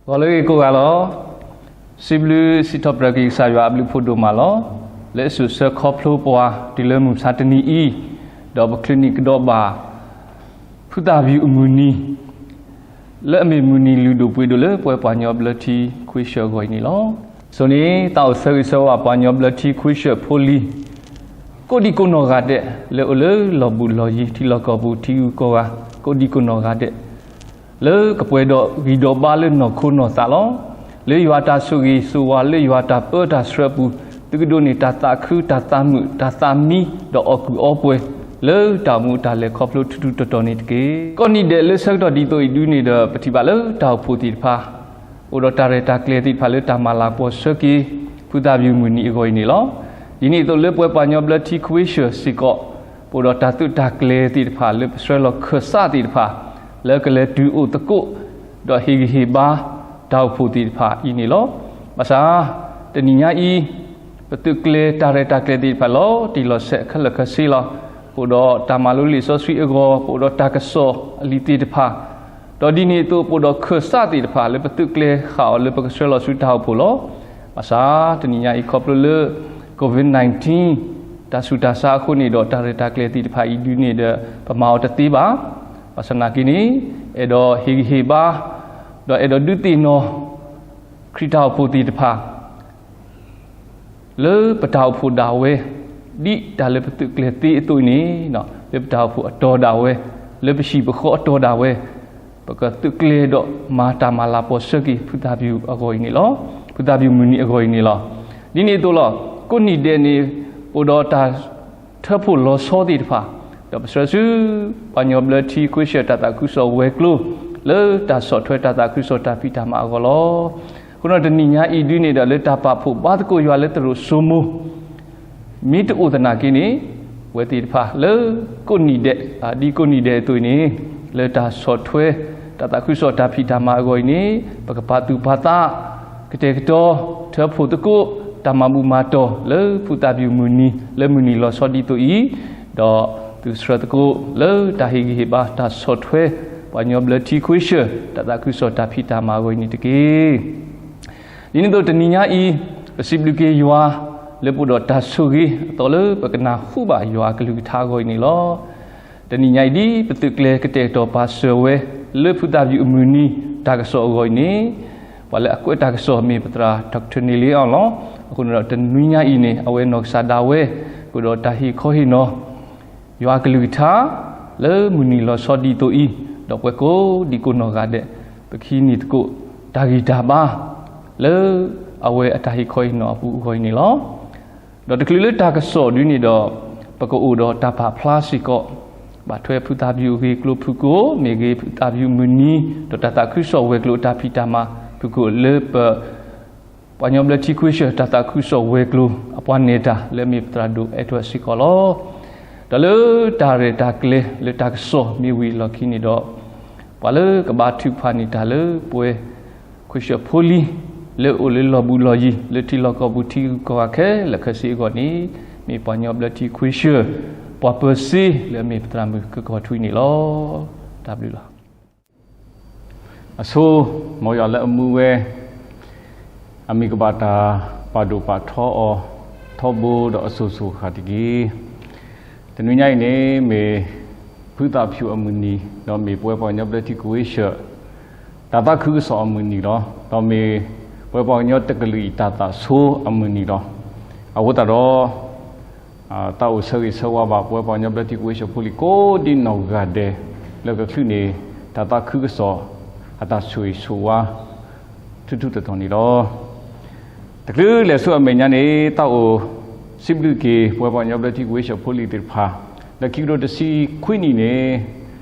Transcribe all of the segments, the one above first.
ဂီၤလၢအဂ့ၤကိးဂၤလီၤ. စံးဘျုးစံးထီၣ်ပတြၢၤက့ၤကစၢ်ယွၤအဘျုးအဖှိၣ်ဒိၣ်မးလီၤ. လၢအစိာ်ဆှၢခီဖျိပှၤတုၤလၢမုၢ်မဆါတနံၤအံၤ, ဒီးပချုးန့ၢ်ကဒီးဘၣ် ဖုသၣ်ဖၠူၣ်အမုၢ်နံၤ လၢအမ့ၢ်မုၢ်နံၤလုၢ်ဒိၣ်ပှ့ၤဒိၣ်လၢပဝဲပှၤကညီဘျၢထံခွ့ဆၢၣ်အဂီၢ်အံၤန့ၣ်လီၤ. အဆိန့ၣ် သးအိၣ်ဆၢဂ့ၤဆၢဝါပှၤကညီဘျၢထံခွ့ဆၢၣ်ဖိလံၤ ကိးဒံကိးနီၢ်ဂၤဒဲး လၢအိၣ်လၢလီၢ်ဘူးလီၢ်ယံၤ ထံလီၢ်ကီၢ်ပူၤ ထံဂုၤကီၢ်ဂၤ ကိးဒံကိးနီၢ်ဂၤဒဲး လၢကပှဲၤဒီးဂံၢ်ဒီးဘါလၢနီၢ်ခိနီၢ်သးလီၤ. လၢယွၤအတၢ်ဆိၣ်ဂ့ၤဆိၣ်ဝါ လၢယွၤအတၢ်ပၢတၢ်ဆှၢအပူၤ သုကဒိးန့ၢ်တၢ်သးခု တၢ်သးမုာ် တၢ်သးမံ ဒီးအီၣ်ကုၢ်အီပှဲၤ လၢတၢ်အိၣ်မူတၢ်လဲၤခီဖျိထူးထူးတီၤတီၤန့ၣ်တက့ၢ်. ကိးနံၣ်ဒဲးလၢဆၢကတီၢ်ဒ်သိးအံၤဒုန့ၣ်ဒီး ပထံၣ်ဘၣ်လၢတၢ်အိၣ်ဖှိၣ်သ့ၣ်တဖၣ် အိၣ်ဒီးတၢ်ရဲၣ်တၢ်ကျဲၤသ့ၣ်တဖၣ်လၢတၢ်မၤလၤကပီၤဆၢက့ၤ ဖုသၣ်ဖၠူၣ်မုၢ်နံၤအဂီၢ်အံၤန့ၣ်လီၤ. ဒ်န့ၣ်အသိးလၢပဝဲပှၤကညီဘျၢထံခွ့ဆၢၣ်စ့ၢ်ကီး ပအိၣ်ဒီးတၢ်သုးတၢ်ကျဲၤသ့ၣ်တဖၣ်လၢပဆှၢလီၤခၢၣ်စးသ့ၣ်တဖၣ် လၢကလဲၤတုၤအိၣ်သကိး ဒီးဟ့ၣ်ဂံၢ်ဟ့ၣ်ဘါ တၢ်အိၣ်ဖှိၣ်သ့ၣ်တဖၣ်အံၤန့ၣ်လီၤ. ဘၣ်ဆၣ် တနံၤညါအံၤ ပသုးကျဲၤတၢ်ရဲၣ်တၢ်ကျဲၤသ့ၣ်တဖၣ်လီၤတံၢ်လီၤဆဲးခဲလၢာ်ခဲဆ့လီၤ. ပအိၣ်ဒီးတၢ်မၤလိလံာ်စီဆှံအဂီၢ် ပအိၣ်ဒီးတၢ်ကစီၣ်အလံာ်သ့ၣ်တဖၣ် ဒီးဒ်န့ၣ်အသိး ပအိၣ်ဒီးခၢၣ်စးသ့ၣ်တဖၣ်လၢပသုးကျဲၤဃာ်အီၤလၢပကဆှၢလီၤဆူတၢ်အိၣ်ဖှိၣ်လီၤ. ဘၣ်ဆၣ် တနံၤညါအံၤခီဖျိလၢ COVID nineteen တၢ်ဆူးတၢ်ဆါအဃိန့ၣ်ဒီး တၢ်ရဲၣ်တၢ်ကျဲၤသ့ၣ်တဖၣ်အံၤဒုန့ၣ်ဒီး ပမၤအီၤတသ့ဘၣ်. ဘၣ်ဆၣ်သနာ်က့န့ၣ် အဲၣ်ဒိးဟ့ၣ်ဂံၢ်ဟ့ၣ်ဘါ ဒီးအဲၣ်ဒိးဒုးသ့ၣ်နီၣ် ခရံာ်တၢ်အိၣ်ဖှိၣ်သ့ၣ်တဖၣ် လၢပတၢ်အိၣ်ဖှိၣ်ဒၣ်ဝဲ ဒ်တၢ်လၢပသုးကျဲၤသ့အသိးအံၤန့ၣ် လၢပတၢ်အိၣ်ဖှိၣ်အတီၤဒၣ်ဝဲ, လၢပဟံၣ်ပဃီအတီၤဒၣ်ဝဲ, ပကသုးကျဲၤဒီးမၤတၢ်မၤလၤကပီၤဆၢက့ၤ ဖုသၣ်ဖၠူၣ်အဂီၢ်အံၤန့ၣ်လီၤ. ဖုသၣ်ဖၠူၣ်မုၢ်နံၤအဂီၢ်အံၤန့ၣ်လီၤ. ဒ်န့ၣ်အသိးလီၤ. ကိးနံၣ်ဒဲးန့ၣ် အိၣ်ဒီးတၢ် ထၢဖှိၣ်လီၤဆီသ့ၣ်တဖၣ်, ဒီးပဆှၢဆူ ပှၤကညီဘျၢထံခွ့ဆၢၣ်တၢ်သးခုကစီၣ်ဝဲၤကျိၤ လၢတၢ်ဆီၣ်ထွဲတၢ်သးခုကစီၣ်တၢ်ဖံးတၢ်မၤအဂီၢ်လီၤ. အဃိဒီးတနံၤညါအံၤဒုန့ၣ်ဒီး လၢတၢ်ပာ်ဖှိၣ်ဘါသကိးယွၤလၢသရိာ်စိမိၤ မ့ၢ်တအိၣ်သနာ်က့န့ၣ် ဝဲသ့ၣ်တဖၣ်လၢကိးနံၣ်ဒဲး, ဒ်ကိးနံၣ်ဒဲးအသိးအံၤန့ၣ် လၢတၢ်ဆီၣ်ထွဲ တၢ်သးခုကစီၣ်တၢ်ဖံးတၢ်မၤအဂီၢ်အံၤန့ၣ် ပကပာ်သူၣ်ပာ်သး ကတဲာ်ကတီၤ ထၢဖှိၣ်သကိး တၢ်မၤဘူၣ်မၤတီၢ်လၢဖုသၣ်ဖၠူၣ်မုၢ်နံၤ လၢမုၢ်နံၤလီၤဆီဒ်သိးအံၤ, ဒီးသုးဆှၢသကိးလၢတၢ်ဟ့ၣ်ဂံၢ်ဟ့ၣ်ဘါ တၢ်ဆီၣ်ထွဲ ပှၤကညီဘျၢထံခွ့ဆၢၣ် တၢ်သးခုကစီၣ်တၢ်ဖံးတၢ်မၤအဂီၢ်အံၤန့ၣ်တက့ၢ်. ဒ်န့ၣ်အသိးတနံၤညါအံၤ ပစံးဘျုးက့ၤယွၤ လၢပအိၣ်ဒီးတၢ်ဆိၣ်ဂ့ၤအသီလၢပကနၢ်ဟူဘၣ်ယွၤအကလုၢ်ကထါအဂီၢ်အံၤန့ၣ်လီၤ. တနံၤညါအံၤဒ်ပသုးကျဲၤကတဲာ်ကတီၤပာ်စၢၤဝဲ လၢဖုသၣ်ဖၠူၣ်အမုၢ်နံၤတၢ်ကစီၣ်အဂီၢ်အံၤန့ၣ် ပှၤလၢအကွဲးတၢ်ကစီၣ်မ့ၢ်ပသရၣ် Doctor Neil Lay အီၤလီၤ. အဃိန့ၣ်ဒီးတနွံညါအံၤန့ၣ် အဝဲနီၢ်ကစၢ်ဒၣ်ဝဲ ပအိၣ်ဒီးတၢ်ဟ့ၣ်ခီဟ့ၣ်နီၤ ယွၤအကလုၢ်ကထါ လၢမုၢ်နံၤလီၤဆီဒ်သိးအံၤ, ဒီးပှၤကိးဒံကိးနီၢ်ဂၤဒဲး ပကဟံးန့ၢ်သကိးတၢ်ဂံၢ်တၢ်ဘါ လၢအဝဲအတၢ်ဟ့ၣ်ခီဟ့ၣ်နီၤအပူၤအဂီၢ်အံၤန့ၣ်လီၤ. ဒီးတချုးလၢတၢ်ကစီၣ်ဒုန့ၣ်ဒီး ပကအိၣ်ဒီးတၢ်ပာ်ဖျါစ့ၢ်ကီး ဘၣ်ထွဲဖုသၣ်ဖၠူၣ်အဂ့ၢ်အကျိၤဖုၣ်ကိာ် မ့ၢ်ဂ့ၤဖုသၣ်ဖၠူၣ်မုၢ်နံၤ ဒီးတၢ်သးခုကစီၣ်ဝဲၤကျိၤအတၢ်ဖံးတၢ်မၤဖုၣ်ကိာ်လၢပ ပှၤကညီဘျၢထံခွ့ဆၢၣ် တၢ်သးခုကစီၣ်ဝဲၤကျိၤအပှၤနဲၣ်တၢ်လၢအမ့ၢ်ပသရၣ်ဒိၣ်အဲၣ်ဒိးစ့ၢ်ကီးလီၤ. ဒီးလၢတၢ်ရဲၣ်တၢ်ကျဲၤလၢတၢ်ကစီၣ်မ့ၢ်ဝံၤအလီၢ်ခံန့ၣ်ဒီး ပှၤလၢကဘါထုကဖၣ်န့ၢ်တၢ်လၢပဝဲခွ့ဆၢၣ်ဖိလံၤ လၢအိၣ်လၢလီၢ်ဘူးလီၢ်ယံၤ လၢထံလီၢ်ကီၢ်ပူၤထံဂုၤကီၢ်ဂၤခဲလၢာ်ခဲဆ့အဂီၢ်န့ၣ် မ့ၢ်ပှၤကညီဘျၢထံခွ့ဆၢၣ် ပှၤပၢၤစ့လၢအမ့ၢ်ပသရၣ်မုၣ်ကကီၢ်ထွံန့ၣ်လီၤ. တၢ်ဘျုးလီၤ. အဆိ မ်ယွၤလၢအမူဝဲ အမံၤကဘၣ်တၢ်ပာ်ဒိၣ်ပာ်ထီအီၤ ထီဘိဒီးအစိၤစိၤဃၣ်ဃၣ်တက့ၢ်. တနွံညါအံၤန့ၣ် မ့ၢ်ဖုသၣ်ဖၠူၣ်အမုၢ်နံၤ ဒီးမ့ၢ်ပဝဲပှၤကညီဘျၢထံခွ့ဆၢၣ် တၢ်သးခုကစီၣ်အမုၢ်နံၤလီၤ. ဒီးမ့ၢ်ပဝဲပှၤကညီတကလုာ်အံၤတၢ်သးဆိအမုၢ်နံၤလီၤ. အဃိသတးဒီး တၢ်အိၣ်ဆၢဂ့ၤဆၢဝါဘၣ်ပဝဲပှၤကညီဘျၢထံခွ့ဆၢၣ်ဖိလံၤကိးဒံနီၢ်ဂၤဒဲး လၢကချုးန့ၢ် တၢ်သးခုကစီၣ် အတၢ်ဆိၣ်ဂ့ၤဆိၣ်ဝါ ထူထူတီတီန့ၣ်လီၤ. တချုးလဲၤဆူအမဲာ်ညါန့ၣ် တၢ်အိၣ်စံးဘျုးက့ၤ ပဝဲပှၤကညီဘျၢထံခွ့ဆၢၣ်ဖိလံၤသ့ၣ်တဖၣ် လၢခံကထိတဆံခွံနံၣ်န့ၣ်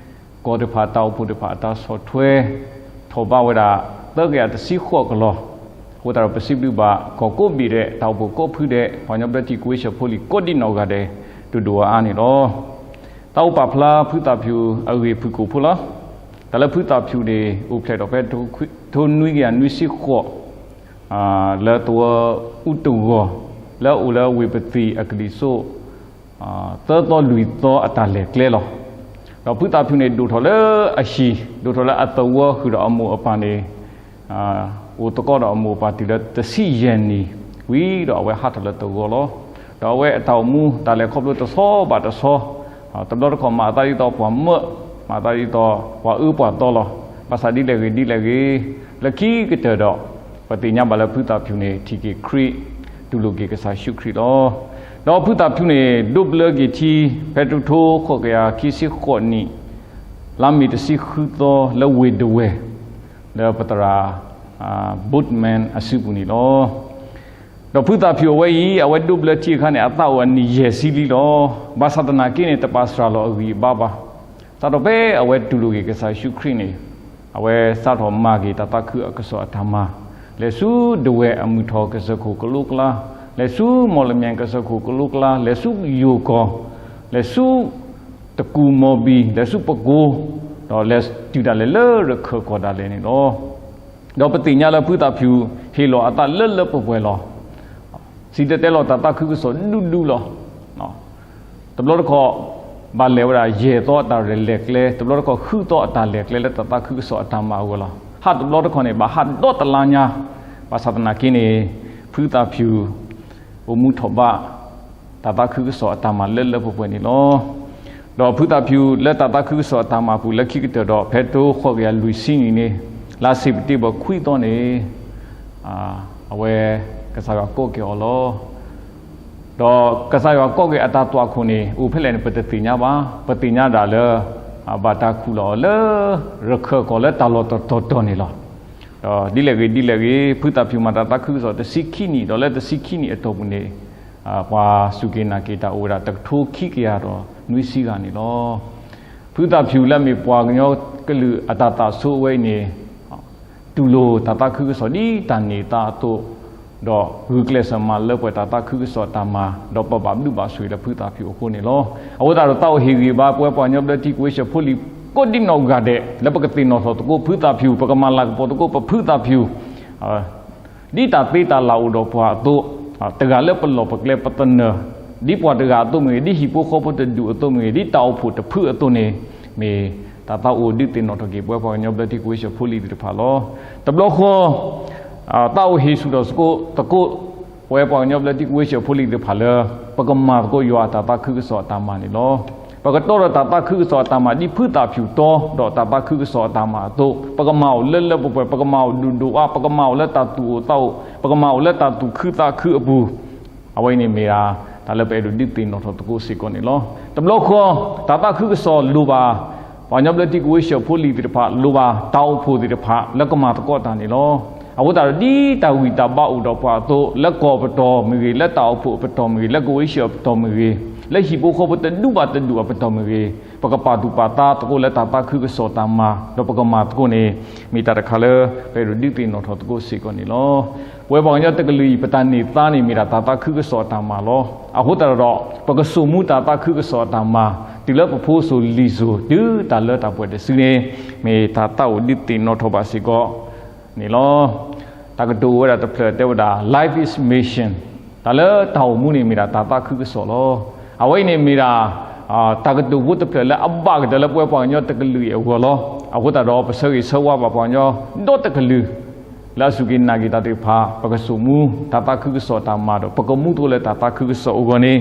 ကီၢ်တဖၣ်တၢ်အိၣ်ဖှိၣ်တဖၣ်အတၢ်ဆီၣ်ထွဲ ထီၣ်ဘးဝဲဒၣ် သၢကယၤတဆံဃိးကလီၢ်, အဃိသတးဒီးပစံးဘျုးဘၣ် ကီၢ်ကိးဘ့ၣ်ဒဲး တၢ်အိၣ်ဖှိၣ်ကိးဖုဒဲး ပှၤကညီဘျၢထံခွ့ဆၢၣ်ဖိလံၤကိးဒံနီၢ်ဂၤဒဲး ဒိၣ်ဒိၣ်အါအါန့ၣ်လီၤ. တၢ်အိၣ်ပာ်ဖျါဖုသၣ်ဖၠူၣ်အဂ့ၢ်ဖုၣ်ကိာ်ဖိလီၤ. တၢ်လၢဖုသၣ်ဖၠူၣ်န့ၣ် အိၣ်ဖျဲၣ်ထီၣ်ဖဲ ထိနွံကယၤနွံဆံဃိး လၢသဝီအူတဂီၢ် လၢအအိၣ်လၢဝ့ၢ်ပသံၣ်အကလံၤစိး သၢသီလွံၢ်သီအတၢ်လဲၤကျဲလီၤ. ဒီးဖုသၣ်ဖၠူၣ်န့ၣ် ဒိၣ်ထီၣ်လၢအဟံၣ် ဒိၣ်ထီၣ်လၢအသဝီဃုာ်ဒီးအမိၢ်အပၢ်န့ၣ် အိၣ်သကိးဒီးအမိၢ်အပၢ်တုၤလၢတဆံယဲၢ်နံၣ်ဝံၤဒီး အဝဲဟးထီၣ်လၢသဝီလီၤ. ဒီးအဝဲအတၢ်အိၣ်မူတၢ်လဲၤခီဖျိတဆီဘၣ်တဆီ, တဘျီတခီၣ်မၤအသးဒ်သိးပှၤမၢ, မၤအသးဒ်သိးပှၤအၢပှၤသီလီၤ. ဘၣ်ဆၣ်ဒ်လဲၣ်ဂ့ၤဒ်လဲၣ်ဂ့ၤ, လၢခံကတၢၢ်ဒီး ပသ့ၣ်ညါဘၣ်လၢဖုသၣ်ဖၠူၣ်န့ၣ် ထံၣ်က့ၤခရံာ်, တူၢ်လိာ်က့ၤကစၢ်ယ့ၣ်ၡူးခရံာ်လီၤ. ဒီးဖုသၣ်ဖၠူၣ်န့ၣ် ဒိးဘျၢက့ၤထံ ဖဲတကထိဃိးကယၤခံဆံဃိးနံၣ် လါမ့ၤတဆံဃုသီ လၢဝ့ၢ်ဒဝဲၢ် လၢပသရၣ် Boatman အစုပူၤန့ၣ်လီၤ. ဒီးဖုသၣ်ဖၠူၣ်အဝဲအံၤ အဝဲဒိးဘျၢထံအခါန့ၣ် အသးအိၣ်အနံၣ်ယဲၢ်ဆံလံလီၤ. ဘၣ်ဆၣ်သနာ်က့န့ၣ် တပာ်စှၤလီၤအဂံၢ်အဘါဘၣ်. စးထီၣ်ဖဲအဝဲတူၢ်လိာ်က့ၤကစၢ်ယ့ၣ်ၡူးခရံာ်န့ၣ် အဝဲစးထီၣ်မၤက့ၤတၢ်သးခုအကစီၣ်အတၢ်မၤ, လဲၤဆူဒဝဲၢ်အမုၢ်ထီၣ်ကစၢၢ်ခိၣ်ကလိကျါ, လဲၤဆူမီၣ်လမၠဲၣ်ကစၢၢ်ခိၣ်ကလိကျါ, လဲၤဆူယိၤကီၢ်, လဲၤဆူ တကူၣ်မီၢ်ဘံၣ်, လဲၤဆူပကိ, ဒီးလဲၤတုၤဒၣ်လဲာ်လၢရခၢၣ်ကီၢ်ဒၣ်လဲာ်န့ၣ်လီၤ. ဒီးပသ့ၣ်ညါလၢဖုသၣ်ဖၠူၣ် ဟ့ၣ်လီၤအသးလၢလၢပှဲၤပှဲၤလီၤ. စံၣ်တဲၤတဲလီၤတၢ်သးခုကစီၣ်ဒူဒူလီၤ. တဘျီတခီၣ် ဘၣ်လဲၤဝဲဒၣ်ယဲၢ်သီအတၢ်ရဲၣ်လဲၤကျဲ, တဘျီတခီၣ်ဃုသီအတၢ်လဲၤကျဲလၢတၢ်သးခုကစီၣ်အတၢ်မၤအဂီၢ်လီၤ. ဟးတဘျီတခီၣ်န့ၣ် ဘၣ်ဟးဒီတလါညါ, ဘၣ်ဆၣ်သနာ်က့န့ၣ် ဖုသၣ်ဖၠူၣ် အိၣ်မူထီၣ်ဘး တၢ်သးခုကစီၣ်အတၢ်မၤလၢလၢပှဲၤပှဲၤန့ၣ်လီၤ. ဒီးဖုသၣ်ဖၠူၣ်လၢတၢ်သးခုကစီၣ်အတၢ်မၤအပူၤ လၢခံကတၢၢ်ဒီး ဖဲတကထိဃိးကယၤလွံၢ်ဆံနံၣ်န့ၣ် လါစ့းပတ့ဘၢၣ်ခွံသီန့ၣ် အဝဲ ကစၢ်ယွၤကိးက့ၤအီၤလီၤ. ဒီးကစၢ်ယွၤကိးက့ၤအတၢ်သွၣ်ခိၣ်န့ၣ် အိၣ်ဖဲလဲၣ်န့ၣ် ပတသ့ၣ်ညါဘၣ်. ပသ့ၣ်ညါဒၣ်လၢ ဘၣ်တၢ်ခူၣ်လီၤအီၤလၢ ရခၢၣ်ကီၢ်လၢတၢ်လီၢ်တတီၤတီၤန့ၣ်လီၤ. ဒီးဒ်လဲၣ်ဂ့ၤဒ်လဲၣ်ဂ့ၤ ဖုသၣ်ဖၠူၣ်မၤတၢ်သးခုကစီၣ်တဆံခံနံၣ်, ဒီးလၢတဆံခံနံၣ်အတီၢ်ပူၤန့ၣ် ပှၤစူၢ်က့ၤနာ်က့ၤတၢ်အိၣ်ဝဲဒၣ်တကထိခံကယၤဒီးနွံဆံဂၤန့ၣ်လီၤ. ဖုသၣ်ဖၠူၣ်လၢအမ့ၢ်ပှၤကညီကလုာ်အတၢ်သးဆိအဝဲအံၤန့ၣ် တူၢ်လိာ်တၢ်သးခုကစီၣ်ဒ်တၢ်န့ၢ်သါအသိး, ဒီးဂုာ်ကျဲးစၢးမၤလၢပှဲၤတၢ်သးခုကစီၣ်အတၢ်မၤ, ဒီးပဘၣ်ဘျုးဘၣ်ဆိၣ်ဂ့ၤလၢဖုသၣ်ဖၠူၣ်အဃိန့ၣ်လီၤ. အဃိသတးဒီး သးအိၣ်ဟ့ၣ်ဂံၢ်ဘါပဝဲပှၤကညီဘျၢထံကဝ့ၢ်စၢဖှိၣ်လံၤ ကိးဒံနီၢ်ဂၤဒဲး လၢပကသ့ၣ်နီၣ်ထီၣ်သကိးဖုသၣ်ဖၠူၣ်, ပကမၤလၤကပီၤသကိးပဖုသၣ်ဖၠူၣ် ဒ်တၢ်သ့တၢ်လၤအိၣ်ဒီးပှၤအသိး, တဂၤလၢပလီၢ်ပကျဲပသနၢၣ်, ဒ်ပှၤတဂၤအသိးမ့ၢ်ဂ့ၤ, ဒ်ဟံၣ်ဖိဃီဖိတဒူၣ်အသိးမ့ၢ်ဂ့ၤ, ဒ်တၢ်အိၣ်ဖှိၣ်တဖုအသိးန့ၣ် မ့ၢ်တၢ်သးအိၣ်ဒုးသ့ၣ်နီၣ်ထီၣ်က့ၤပဝဲပှၤကညီဘျၢထံကဝ့ၢ်စၢဖှိၣ်လံၤသ့ၣ်တဖၣ်လီၤ. တဘျီဃီ သးအိၣ်ဟ့ၣ်ဆူၣ်ထီၣ်သကိးသကိး ပဝဲပှၤကညီဘျၢထံကဝ့ၢ်စၢဖှိၣ်လံၤသ့ၣ်တဖၣ်လၢ ပကမၤသကိးယွၤအတၢ်သးခုကစီၣ်အတၢ်မၤန့ၣ်လီၤ. ပကတီဒီးတၢ်သးခုကစီၣ်အတၢ်မၤဒ်ဖုသၣ်ဖၠူၣ်တီဒီးတၢ်သးခုကစီၣ်အတၢ်မၤအသိး, ပကမၤအီၤလၢလၢပှဲၤပှဲၤ, ပကမၤအီၤဒိၣ်ဒိၣ်အါ, ပကမၤအီၤလၢတၢ်သူၣ်အိၣ်သးအိၣ်, ပကမၤအီၤလၢတၢ်သူၣ်ခုသးခုအပူၤ, အဝဲအံၤန့ၣ်မ့ၢ်ဒၣ် တၢ်လၢပအဲၣ်ဒိးဒုးသ့ၣ်နီၣ်ထီၣ်သကိးစ့ၢ်ကီးန့ၣ်လီၤ. တဘျီဃီ တၢ်သးခုကစီၣ်လိၣ်ဘၣ် ပှၤကညီဘျၢထံကဝ့ၢ်စၢဖှိၣ်လံၤသ့ၣ်တဖၣ်, လိၣ်ဘၣ်တၢ်အိၣ်ဖှိၣ်သ့ၣ်တဖၣ် လၢကမၤသကိးတၢ်န့ၣ်လီၤ. အဃိသတးဒီး ဒ်တၢ်ဂံၢ်တၢ်ဘါအိၣ်ဒီးပှၤအသိး, လၢကီၢ်ပတီၢ်မ့ၢ်ဂ့ၤ, လၢတၢ်အိၣ်ဖှိၣ်အပတီၢ်မ့ၢ်ဂ့ၤ, လၢကဝ့ၢ်စၢအပတီၢ်မ့ၢ်ဂ့ၤ, လၢဟံၣ်ဖိဃီဖိတဒူၣ်ဘၣ်တဒူၣ်အပတီၢ်မ့ၢ်ဂ့ၤ, ပကပာ်သူၣ်ပာ်သးသကိးလၢတၢ်သးခုကစီၣ်တၢ်မၤ, ဒီးပကမၤသကိးန့ၣ် မ့ၢ်တၢ်တခါလၢ ပအဲၣ်ဒိးဒုးသ့ၣ်နီၣ်ထီၣ်သကိးစ့ၢ်ကီးန့ၣ်လီၤ. ပဝဲပှၤကညီတကလုာ်အံၤ ပတၢ်န့ၢ်သါန့ၣ် မ့ၢ်ဒၣ်တၢ်သးခုကစီၣ်အတၢ်မၤလီၤ. အဃိသတးဒီး ပကဆိမိၣ်တၢ်သးခုကစီၣ်အတၢ်မၤ တုၤလၢပဖိစိၤလံၤစိၤ တုၤတၢ်လၢတၢ်ပှဲၤတစုန့ၣ် မ့ၢ်တၢ်သးအိၣ်ဒုးသ့ၣ်နီၣ်ထီၣ်ဘၣ်စ့ၢ်ကီးန့ၣ်လီၤ. တၢ်ကတိၤဝဲဒၣ်တဖျၢၣ်တဲဝဲဒၣ် Life is mission, တၢ်လၢတၢ်အိၣ်မူန့ၣ်မ့ၢ်ဒၣ်တၢ်သးခုကစီၣ်လီၤ. အဝဲအံၤန့ၣ်မ့ၢ်ဒၣ် တၢ်ကတိၤဖိတဖျၢၣ်လၢအဘၣ်ကတၢၢ်လၢပဝဲပှၤကညီတကလုာ်အံၤအဂီၢ်လီၤ. အဃိသတးဒီး ပဆၢဂ့ၤဆၢဝါဘၣ်ပှၤကညီဒီတကလုာ် လၢအစူၢ်က့ၤနာ်က့ၤတၢ်သ့ၣ်တဖၣ် ပကဆိမိၣ်တၢ်သးခုကစီၣ်တၢ်မၤဒီး ပကမူသကိးလၢတၢ်သးခုကစီၣ်အဂီၢ်န့ၣ်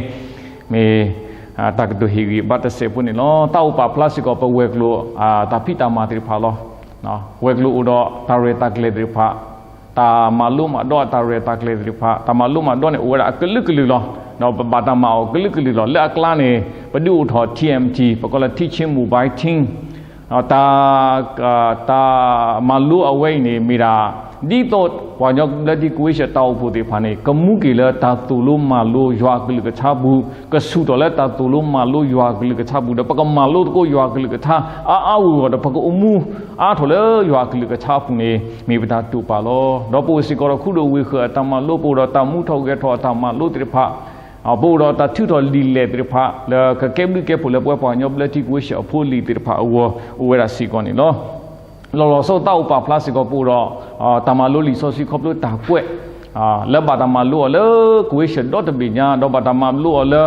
မ့ၢ်တၢ်ကတိၤဟ့ၣ်ဂံၢ်ဘါတစဲးဖိန့ၣ်လီၤ. တၢ်အိၣ်ပာ်ဖျါစ့ၢ်ကီး ပဝဲၤကျိၤ တၢ်ဖံးတၢ်မၤသ့ၣ်တဖၣ်လီၤ. ဝဲၤကျိၤအိၣ်ဒီးတၢ်ရဲၣ်တၢ်ကျဲၤသ့ၣ်တဖၣ်, တၢ်မၤလိမၤဒိးအတၢ်ရဲၣ်တၢ်ကျဲၤသ့ၣ်တဖၣ်, တၢ်မၤလိမၤဒိးန့ၣ် အိၣ်ဝဲဒၣ်အကလုာ်ကလုာ်လီၤ. ဒီးပဘၣ်တၢ်မၤအီၤကလုာ်ကလုာ်လီၤ. လၢအကျါန့ၣ် ပဒုးအိၣ်ထီၣ် T M T, ပကိးလၢ Teaching Mobile Team, တၢ် တၢ်မၤလိအဝဲအံၤန့ၣ် မ့ၢ်ဒၣ် ဒ်သိးပှၤကညီဘျၢထံကဝ့ၢ်စၢတၢ်အိၣ်ဖှိၣ်သ့ၣ်တဖၣ်န့ၣ် ကမူက့ၤလၢတၢ်သိၣ်လိမၤလိယွၤအကလုၢ်ကထါပူၤ, ကဆူၣ်ထီၣ်လၢတၢ်သိၣ်လိမၤလိယွၤအကလုၢ်ကထါပူၤ, ဒီးပကမၤလိသကိးယွၤအကလုၢ်ကထါ အါအါဂီၢ်ဂီၢ်ဒီး ပကအိၣ်မူအါထီၣ်လၢယွၤအကလုၢ်ကထါအပူၤန့ၣ် မ့ၢ်ပတၢ်တိာ်ပာ်လီၤ. ဒီးပအိၣ်စ့ၢ်ကီးဒီး ခူဒိၣ်ဝ့ၢ်ဃၢၤအတၢ်မၤလိ, ပအိၣ်ဒီးတၢ်မူထီၣ်ဂဲၤထီၣ်အတၢ်မၤလိသ့ၣ်တဖၣ်, ပအိၣ်ဒီးတၢ်ထုးထီၣ်လံာ်လဲၢ်သ့ၣ်တဖၣ် လၢကကဲဘျုးကဲဖှိၣ်လၢပဝဲပှၤကညီဘျၢထံကဝ့ၢ်စၢအဖိအလံၤသ့ၣ်တဖၣ်အဂီၢ် အိၣ်ဝဲဒၣ်စ့ၢ်ကီးန့ၣ်လီၤ. လီၤလီၤဆီဆီတၢ်အိၣ်ပာ်ဖျါစ့ၢ်ကီး ပအိၣ်ဒီး တၢ်မၤလိလံာ်စီဆှံခီဖျိတၢ်ကွဲး လၢဘၣ်တၢ်မၤလိအီၤလၢကဝ့ၢ်စၢဒီတဘ့ၣ်ညါ, ဒီးဘၣ်တၢ်မၤလိအီၤလၢ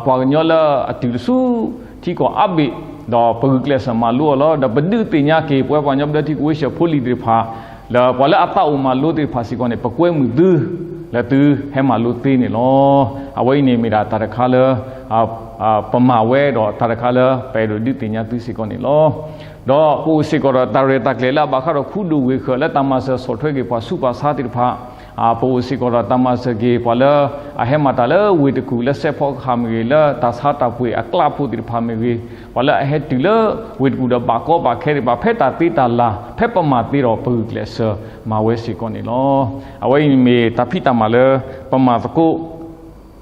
ပှၤကညီလၢအတုၤတဆူထံကီၢ်အါဘ့ၣ်, ဒီးပဂုာ်ကျဲးစၢးမၤလိအီၤလီၤ. ဒီးပဒုးသ့ၣ်ညါက့ၤ ပဝဲပှၤကညီဘျၢထံကဝ့ၢ်စၢဖိလံၤသ့ၣ်တဖၣ် လၢပှၤလၢအသးအိၣ်မၤလိသ့ၣ်တဖၣ်စ့ၢ်ကီးန့ၣ် ပကွဲမုာ်သု လၢသုဟဲမၤလိသ့န့ၣ်လီၤ. အဝဲအံၤန့ၣ်မ့ၢ်ဒၣ်တၢ်တခါလၢ ပမၤဝဲဒီးတၢ်တခါလၢ ပအဲၣ်ဒိးဒုးသ့ၣ်ညါသုစ့ၢ်ကီးန့ၣ်လီၤ. ဒီးပအိၣ်စ့ၢ်ကီးဒီးတၢ်ရဲၣ်တၢ်ကျဲၤလၢအဘၣ်ဃးဒီးခူဒိၣ်ဝ့ၢ်ဃၢၤလၢတၢ်မၤစၢၤဆီၣ်ထွဲက့ၤပှၤဆူးပှၤဆါသ့ၣ်တဖၣ်, ပအိၣ်စ့ၢ်ကီးဒီးတၢ်မၤစၢၤက့ၤပှၤလၢ အဟဲမၤတၢ်လၢဝ့ၢ်တကူၣ်လၢစဲးဖီကဟၣ်မ့ၢ်ဂ့ၤ, လၢတၢ်ဆါတၢ်ပှ့ၤအကျးဖိသ့ၣ်တဖၣ်မ့ၢ်ဂ့ၤ, ပှၤလၢအဟဲတုၤလၢဝ့ၢ်တကူၣ်ဒီးဘၣ်ကီဘၣ်ခဲသ့ၣ်တဖၣ် ဖဲတၢ်သ့တၢ်လၤ ဖဲပမၤသ့ဒီးပဂုာ်ကျဲးစၢးမၤဝဲစ့ၢ်ကီးန့ၣ်လီၤ. အဝဲအံၤမ့ၢ်တၢ်ဖံးတၢ်မၤလၢပမၤသကိး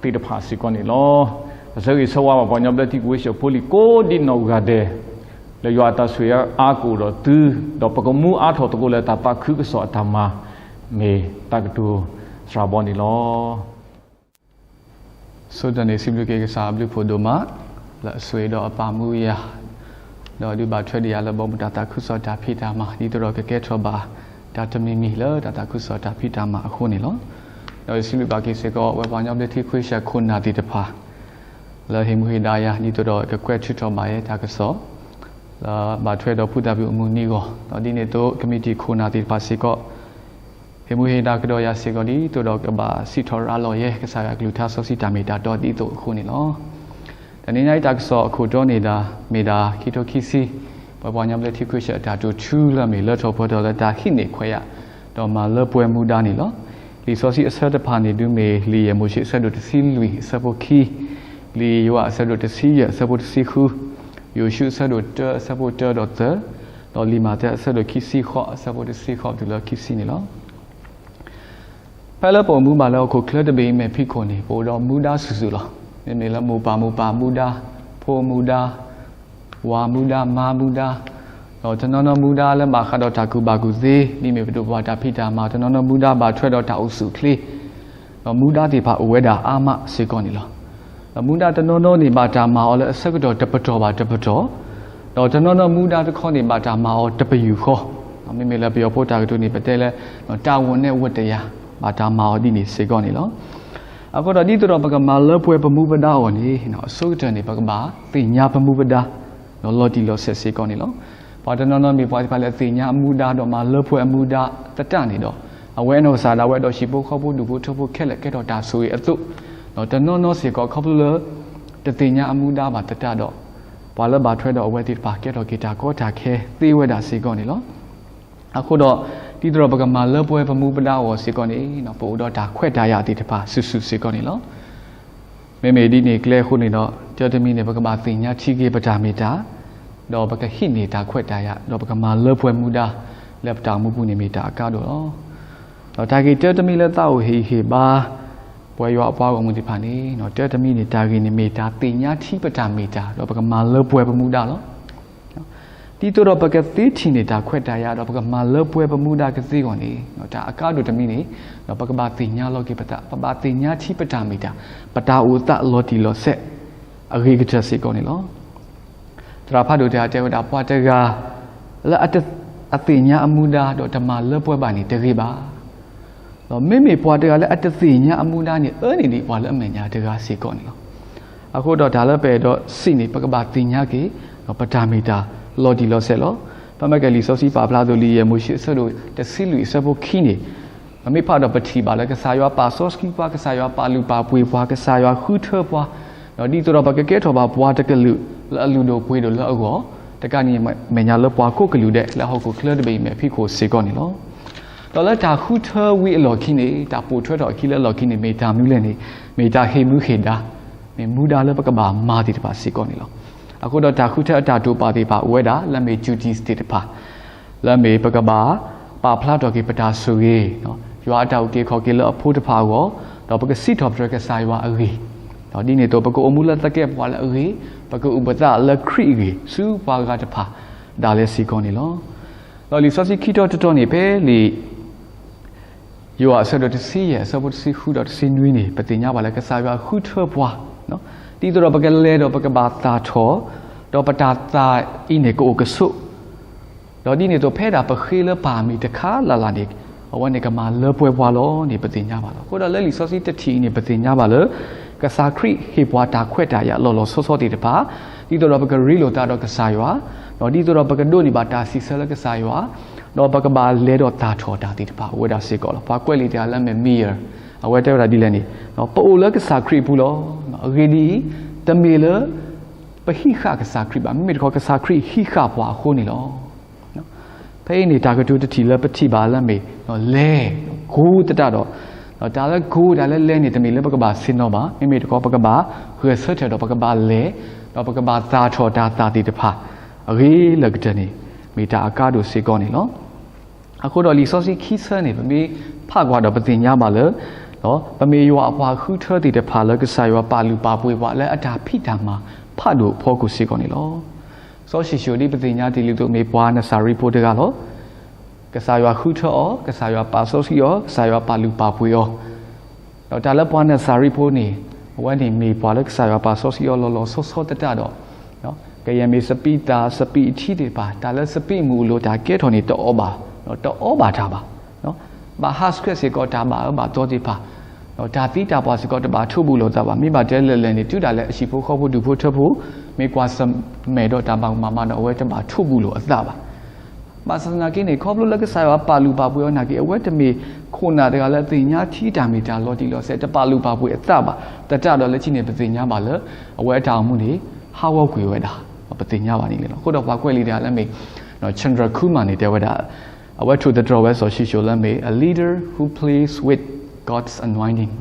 သ့ၣ်တဖၣ်စ့ၢ်ကီးန့ၣ်လီၤ. ပဆၢဂ့ၤဆၢဝါဘၣ်ပှၤကညီဘျၢထံကိးဒံနီၢ်ဂၤဒဲး လၢယွၤအတၢ်ဆိၣ်ဂ့ၤအါကအိၣ်ဒီးသု, ဒီးပကမူအါထီၣ်သကိးလၢတၢ်သးခုကစီၣ်အတၢ်မၤ မ့ၢ်တၢ်ကတိၤစှၤဘီန့ၣ်လီၤ. ဆိကတၢၢ်န့ၣ် စံးဘျုးက့ၤကစၢ်အဘျုးဖးဒိၣ်မး လၢအဆိၣ်ဂ့ၤဒီးအပာ်မူယၤ, ဒီးဒုးဘၣ်ထွဲဒံးယၤလၢဘီမုၢ်တၢ်သးခုကစီၣ်တၢ်ဖံးတၢ်မၤ ဒ်သိးဒီးကကဲထီၣ်ဘၣ် တၢ်တမံၤမံၤလၢတၢ်သးခုကစီၣ်တၢ်ဖံးတၢ်မၤအဃိန့ၣ်လီၤ. ဒီးယစံးဘျုးဘၣ်က့ၤစ့ၢ်ကီး ဝဲပှၤကညီဘျၢထံခွ့ၡၢၣ်ခိၣ်နၢ်သ့ၣ်တဖၣ် လၢဟ့ၣ်မူဟ့ၣ်ဒါယၤ ဒ်သိးဒီးကကွဲးထုးထီၣ်ဘၣ်ယဲတၢ်ကစီၣ် လၢဘၣ်ထွဲဒီးဖုသၣ်ဖၣ်အိၣ်မူနံၤအဂီၢ်, ဒီးဒ်န့ၣ်အသိး ကမံးတံာ်ခိၣ်နၢ်သ့ၣ်တဖၣ်စ့ၢ်ကီး ဟ့ၣ်မူဟ့ၣ်ဒါကဒီးယၤစ့ၢ်ကီး ဒ်သိးဒီးကဘၣ်စံးထီၣ်ရၤလီၤယဲ ကစၢ်ယွၤအကလုၢ်ကထါစီဆှံတၢ်မ့ၢ်တၢ်တီဒ်သိးအဃိန့ၣ်လီၤ. တနံၤညါအံၤတၢ်ကစီၣ်အခိၣ်တီန့ၣ်ဒၣ် မ့ၢ်ဒၣ်ခံထိခံဆံ ပှၤပှၤကညီဘျၢထံခွ့ၡၢၣ်အတၢ်တိာ်ထူလၢအမ့ၢ် လၢထီၣ်ပှဲၤထီၣ်လၢတၢ်ဟံးန့ၢ်ခွဲးယာ် ဒီးမၤလၢပှဲၤမူဒါန့ၣ်လီၤ. လံာ်စီဆှံအဆၢတဖၣ်န့ၣ် ဒုးမ့ၢ်လံာ်ယဲၢ်မိၤၡ့အဆၢဒိၣ်တဆံလွံၢ်အဆၢဖိခံ, လံာ်ယိၤဟၣ်အဆၢဒိၣ်တဆံယဲၢ်အဆၢဖိတဆံဃု, ယိၤၡူအဆၢဒိၣ်တၢအဆၢဖိတၢဒီးသၢ, ဒီးလံာ်မးသဲအဆၢဒိၣ်ခံဆံဃိးအဆၢဖိတဆံဃိးတုၤလၢခံဆံန့ၣ်လီၤ. ဖဲလၢပအိၣ်မူဘၣ်လၢဟီၣ်ခိၣ်ချၢတဘ့ၣ်အံၤမဲာ်ဖံးခိၣ်န့ၣ် ပအိၣ်ဒီးမူဒါစုာ်စုာ်လီၤ. မ့မ့ၢ်လၢမိၢ်ပၢ်မိၢ်ပၢ်မူဒါ, ဖိမူဒါ, ဝၤမူဒါ, မါမူဒါ, ဒီးတနီၤနီၤမူဒါလၢဘၣ်ဃးဒီးတၢ်ကူၣ်ဘၣ်ကူၣ်သ့, ဒ်မ့ၢ်ပဒိၣ်ပပှၢ်တၢ်ဖံးတၢ်မၤ, တနီၤနီၤမူဒါဘၣ်ထွဲဒီးတၢ်အိၣ်ဆူၣ်အိၣ်ချ့, ဒီးမူဒါသ့ၣ်တဖၣ်အိၣ်ဝဲဒၣ်အါမးစ့ၢ်ကီးန့ၣ်လီၤ. ဒီးမူဒါတနီၤနီၤန့ၣ် ဘၣ်တၢ်မၤအီၤလၢအဆၢကတီၢ်တပတီၢ်ဘၣ်တပတီၢ်, ဒီးတနီၤနီၤမူဒါတခီန့ၣ် ဘၣ်တၢ်မၤအီၤတပယူာ်ဃီ, မ့မ့ၢ်လၢပယီၤဖိတၢ်ကတိၤန့ၣ် ပတဲလၢ တာဝန်နဲ့ဝတ္တရား ဘၣ်တၢ်မၤအီၤဒ်န့ၣ်စ့ၢ်ကီးန့ၣ်လီၤ. အဃိဒီးဒ်သိးဒီးပကမၤလၢပှဲၤပမူပဒါအဂီၢ်န့ၣ် အဆိကတၢၢ်န့ၣ် ပကဘၣ်သ့ၣ်ညါပမူပဒါ ဒီးလီၤတံၢ်လီၤဆဲးစ့ၢ်ကီးန့ၣ်လီၤ. ပှၤတနီၤနီၤမ့ၢ်ပှၤသ့ၣ်တဖၣ်လၢအသ့ၣ်ညါအမူဒါဒီးမၤလၢပှဲၤအမူဒါသတးန့ၣ်ဒီး အဝဲအနီၢ်ကစၢ်ဒၣ်ဝဲဒီးဟံၣ်ဖိဃီဖိဒူၣ်ဖိထၢဖိခဲလၢာ်ကဲထီၣ်တၢ်ဆိၣ်ဂ့ၤအသိး, ဒီးတနီၤနီၤစ့ၢ်ကီးခီဖျိလၢ တသ့ၣ်ညါအမူဒါဘၣ်သတးဒီး ပှၤလၢဘၣ်ထွဲဒီးအဝဲသ့ၣ်တဖၣ်ကဲထီၣ်က့ၤတၢ်ကီတၢ်ခဲသ့ဝဲဒၣ်စ့ၢ်ကီးန့ၣ်လီၤ. အဃိဒီး ဒ်သိးဒီးပကမၤလၢပှဲၤပမူပဒါအဂီၢ်စ့ၢ်ကီးန့ၣ် ပအိၣ်ဒီးတၢ်ခွဲးတၢ်ယာ်သ့ၣ်တဖၣ်စုာ်စုာ်စ့ၢ်ကီးန့ၣ်လီၤ. မ့မ့ၢ်ဒ်န့ၣ်ကျဲအဃိန့ၣ်ဒီး တၢ်တမံၤန့ၣ် ပကဘၣ်သ့ၣ်ညါထံက့ၤပတၢ်မ့ၢ်တၢ်, ဒီးပကဟံးန့ၢ်တၢ်ခွဲးတၢ်ယာ် ဒီးပကမၤလၢပှဲၤမူဒါ လၢပတၢ်အိၣ်မူပူၤန့ၣ်မ့ၢ်တၢ်အကါဒိၣ်လီၤ. ဒီးတၢ်ဂ့ၢ်တၢ်တမံၤလၢသးအိၣ်ဟ့ၣ်ဂံၢ်ဟ့ၣ်ဘါ ပဝဲယွၤအပှၤဂီၢ်မုၢ်သ့ၣ်တဖၣ်န့ၣ် တၢ်တမံၤန့ၣ် တၢ်ဂ့ၢ်န့ၣ်မ့ၢ်တၢ်သ့ၣ်ညါထံပတၢ်မ့ၢ်တၢ် ဒီးပကမၤလၢပှဲၤပမူဒါလီၤ. ဒ်သိးဒီးပကသ့ထံၣ်န့ၢ်တၢ်ခွဲးတၢ်ယာ် ဒီးပကမၤလၢပှဲၤပမူဒါကသ့အဂီၢ်န့ၣ် တၢ်အကါဒိၣ်တမံၤန့ၣ် ဒီးပကဘၣ်သ့ၣ်ညါလီၤက့ၤပသး, ပဘၣ်သ့ၣ်ညါထံပတၢ်မ့ၢ်တၢ်, ပတၢ်အိၣ်သးလီၤတံၢ်လီၤဆဲး အဂ့ၤကတၢၢ်စ့ၢ်ကီးန့ၣ်လီၤ. သရၣ်ဖးဒိၣ်တဂၤတဲဝဲဒၣ် ပှၤတဂၤလၢအတ, အသ့ၣ်ညါအမူဒါ ဒီးတမၤလၢပှဲၤဘၣ်န့ၣ်တဂ့ၤဘၣ်. ဒီးမ့မ့ၢ်ပှၤတဂၤလၢအတသ့ၣ်ညါအမူဒါန့ၣ် အၢန့ၢ်ဒံးပှၤလၢအမဲာ်ညါတဂၤစ့ၢ်ကီးန့ၣ်လီၤ. အဃိဒီးတၢ်လၢပအဲၣ်ဒိးစံးန့ၣ် ပကဘၣ်သ့ၣ်ညါက့ၤ ဒီးပတၢ်မ့ၢ်တၢ်လီၤတံၢ်လီၤဆဲးလီၤ. ပမ့ၢ်က့ၤလံာ်စီဆှံပာ်ဖျါအသိး လံာ်ယဲၢ်မိၤၡ့အဆၢဒိၣ်တဆံလွံၢ်အဆၢဖိခံန့ၣ် ပမ့ၢ်ဖးဒီးပထံၣ်ဘၣ်လၢကစၢ်ယွၤပာ်စီဆှံပှၤ, ကစၢ်ယွၤပာ်လုၢ်ပာ်ပှ့ၤပှၤ, ကစၢ်ယွၤဃုထၢပှၤ, ဒီးဒ်သိးဒီးပကကဲထီၣ်ဘၣ်ပှၤတကလုာ်လၢအလုၢ်ဒိၣ်ပှ့ၤဒိၣ်လၢအဂီၢ်, တကးန့ၣ်မဲာ်ညါလၢပှၤကိးကလုာ်ဒဲး လၢဟီၣ်ခိၣ်ချၢတဘ့ၣ်အံၤမဲာ်ဖံးခိၣ်စ့ၢ်ကီးန့ၣ်လီၤ. ဒီးလၢတၢ်ဃုထၢဝံၤအလီၢ်ခံန့ၣ် တၢ်ပိာ်ထွဲထီၣ်အခံလၢအလီၢ်ခံန့ၣ် မ့ၢ်တၢ်မနုၤလဲၣ်န့ၣ် မ့ၢ်တၢ်ဟ့ၣ်မူဟ့ၣ်ဒါ, မ့ၢ်မူဒါလၢပကဘၣ်မၤသ့ၣ်တဖၣ်စ့ၢ်ကီးန့ၣ်လီၤ. အဃိဒီးတၢ်ဃုထၢအတၢ်တိာ်ပာ်သ့ၣ်တဖၣ်အိၣ်ဝဲဒၣ် လၢမ့ၢ် duties သ့ၣ်တဖၣ် လၢမ့ၢ်ပကဘၣ်ပာ်ဖျါထီၣ်က့ၤပတၢ်ဆိၣ်ဂ့ၤ, ယွၤအတၢ်အုၣ်က့ၤခီၣ်က့ၤလၢအဖိတဖၣ်အဂီၢ်, ဒီးပကစံးထီၣ်ပတြၢၤကစၢ်ယွၤအဂ့ၢ်, ဒီးဒ်န့ၣ်အသိး ပကအိၣ်မူလၢသကဲးပဝးလၢအဂ့ၤ, ပကအုၣ်ပသးလၢခရံာ်အဂ့ၢ် ဆူပှၤဂၤတဖၣ်ဒၣ်လဲာ်စ့ၢ်ကီးန့ၣ်လီၤ. ဒီးလံာ်စီဆှံခံတီၤတတီၤန့ၣ် ဖဲလံာ် ယိၤဟၣ်အဆၢဒိၣ်တဆံယဲၢ် အဆၢဖိတဆံဃုဒီးတဆံနွံန့ၣ် ပသ့ၣ်ညါဘၣ်လၢကစၢ်ယွၤဃုထၢပှၤ, ဒ်သိးဒီးပကလဲၤဒီးပကဘၣ်သၣ်ထီၣ်, ဒီးပတၢ်သၣ်အံၤန့ၣ်ကအိၣ်ကဆိး, ဒီးဒ်န့ၣ်အသိး ဖဲဒၣ်ပဃ့လၢပၢ်မံၤတခါလၢ်လၢ်န့ၣ် အဝဲန့ၣ်ကမၤလၢပှဲၤပှၤလီၤန့ၣ် ပသ့ၣ်ညါဘၣ်လီၤ. အဃိဒီးလၢလံာ်စီဆှံတထံၣ်အံၤန့ၣ် ပသ့ၣ်ညါဘၣ်လၢ ကစၢ်ခရံာ်ဟ့ၣ်ပှၤတၢ်ခွဲးတၢ်ယာ်လီၤလီၤဆီဆီသ့ၣ်တဖၣ်, ဒ်သိးဒီးပကရ့လိာ်သးဒီးကစၢ်ယွၤ, ဒ်သိးဒီးပကဒိးန့ၢ်ဘၣ်တၢ်စံးဆၢလၢကစၢ်ယွၤ, ဒီးပကဘၣ်လဲၤဒီးသၣ်ထီၣ်တၢ်သ့ၣ်တဖၣ်အိၣ်ဝဲဒၣ်စ့ၢ်ကီးလီၤ. ပှၤကွဲးလံာ်တဂၤလၢအမ့ၢ် Meier အဝဲတဲဝဲဒၣ်ဒ်လဲၣ်န့ၣ်, ပအိၣ်လၢကစၢ်ခရံာ်အပူၤလီၤ. အဂ့ၢ်ဒ်အံၤ, တမ့ၢ်လၢ ပဟံးဃာ်ကစၢ်ခရံာ်ဘၣ်, မ့မ့ၢ်တခီကစၢ်ခရံာ်ဟံးဃာ်ပှၤအဃိန့ၣ်လီၤ. ဖဲအံၤန့ၣ် တၢ်ကတိၤတထံၣ်လၢပထံၣ်ဘၣ်လၢအမ့ၢ် လဲၤ ကိးသတးဒီး, တၢ်လၢကိး တၢ်လၢလဲၤန့ၣ် တမ့ၢ်လၢပကဘၣ်ဆ့ၣ်နီၤဘၣ်, မ့မ့ၢ်တခီပကဘၣ်ဂဲၤဆၢထၢၣ်ဒီးပကဘၣ်လဲၤ, ဒီးပကဘၣ်သၣ်ထီၣ်တၢ်သၣ်သ့ၣ်တဖၣ် အဂ့ၤလၢကတၢၢ်န့ၣ် မ့ၢ်တၢ်အကါဒိၣ်စ့ၢ်ကီးန့ၣ်လီၤ. အဃိဒီးလံာ်စီဆှံခံဆၢန့ၣ် ပမ့ၢ်ဖးကွၢ်ဒီးပသ့ၣ်ညါဘၣ်လၢ ပမ့ၢ်ယွၤအပှၤဃုထၢသ့ၣ်တဖၣ်လၢကစၢ်ယွၤပာ်လုၢ်ပာ်ပှ့ၤပှၤလၢအတၢ်ဖံးတၢ်မၤဖးဒိၣ်အဖီခိၣ်စ့ၢ်ကီးန့ၣ်လီၤ. စီၤၡံၣ်ၡိၣ်ဒ်ပသ့ၣ်ညါတ့ၢ်လံအသိး မ့ၢ်ပှၤနစၤရ့းဖိတဂၤလီၤ. ကစၢ်ယွၤဃုထၢအီၤ, ကစၢ်ယွၤပာ်စီဆှံအီၤ, ကစၢ်ယွၤပာ်လုၢ်ပာ်ပှ့ၤအီၤ, ဒီးတၢ်လၢပှၤနစၤရ့းဖိန့ၣ် အဝဲန့ၣ်မ့ၢ်ပှၤလၢကစၢ်ယွၤပာ်စီဆှံအီၤလီၤလီၤဆီဆီသတးဒီး, ကယဲၢ်မ့ၢ်စပံးသၣ်စပံးအထံသ့ၣ်တဖၣ် တၢ်လၢစပံးမုၢ်အလိၤတၢ်ကဲထီၣ်န့ၣ် တအီၣ်ဘၣ်, တအီဘၣ်တၢ်ဘၣ်, ဘၣ်ဟးဆှဲးစ့ၢ်ကီးတၢ်ဘၣ်အၢဘၣ်သီသ့ၣ်တဖၣ်, တၢ်သံတၢ်ပှၢ်စ့ၢ်ကီးတဘၣ်ထိဘူးလိာ်သးဘၣ်. မ့ၢ်ဘၣ်တဲလဲၣ်လဲၣ်န့ၣ် တုၤဒၣ်လဲာ်အဟံၣ်ဖိဃီဖိဒူၣ်ဖိထၢဖိ မ့ၢ်ကွၢ်ဆၢၣ်မဲာ်ဒီးတၢ်ဘၣ်ကမၣ်မးဒီး အဝဲတဘၣ်ထိဘူးလိာ်အသးဘၣ်. ဘၣ်ဆၣ်သနာ်က့န့ၣ် ခီဖျိလၢကစၢ်ယွၤပာ်လုၢ်ပာ်ပှ့ၤအီၤနာ်က့ အဝဲတမ့ၢ်ခိၣ်နၢ်တဂၤလၢအသ့ၣ်ညါထံတၢ်မ့ၢ်တၢ်လီၤတံၢ်လီၤဆဲး တပာ်လုၢ်ပာ်ပှ့ၤအသးဘၣ်. သတးဒီးလၢခံန့ၣ် ပသ့ၣ်ညါဘၣ်လၢ အဝဲအတၢ်အိၣ်မူန့ၣ် ဟးဂီၤကွံာ်ဝဲဒၣ်, ပသ့ၣ်ညါဘၣ်န့ၣ်လီၤ. အဃိဒီးပှၤကွဲးလံာ်တဂၤလၢအမ့ၢ် Chandra Kumar န့ၣ် တဲဝဲဒၣ်, အဝဲထိၣ်သတြီၤဝဲစီၤၡံၣ်ၡိၣ်လၢအမ့ၢ် a leader who pleads with God's anointing,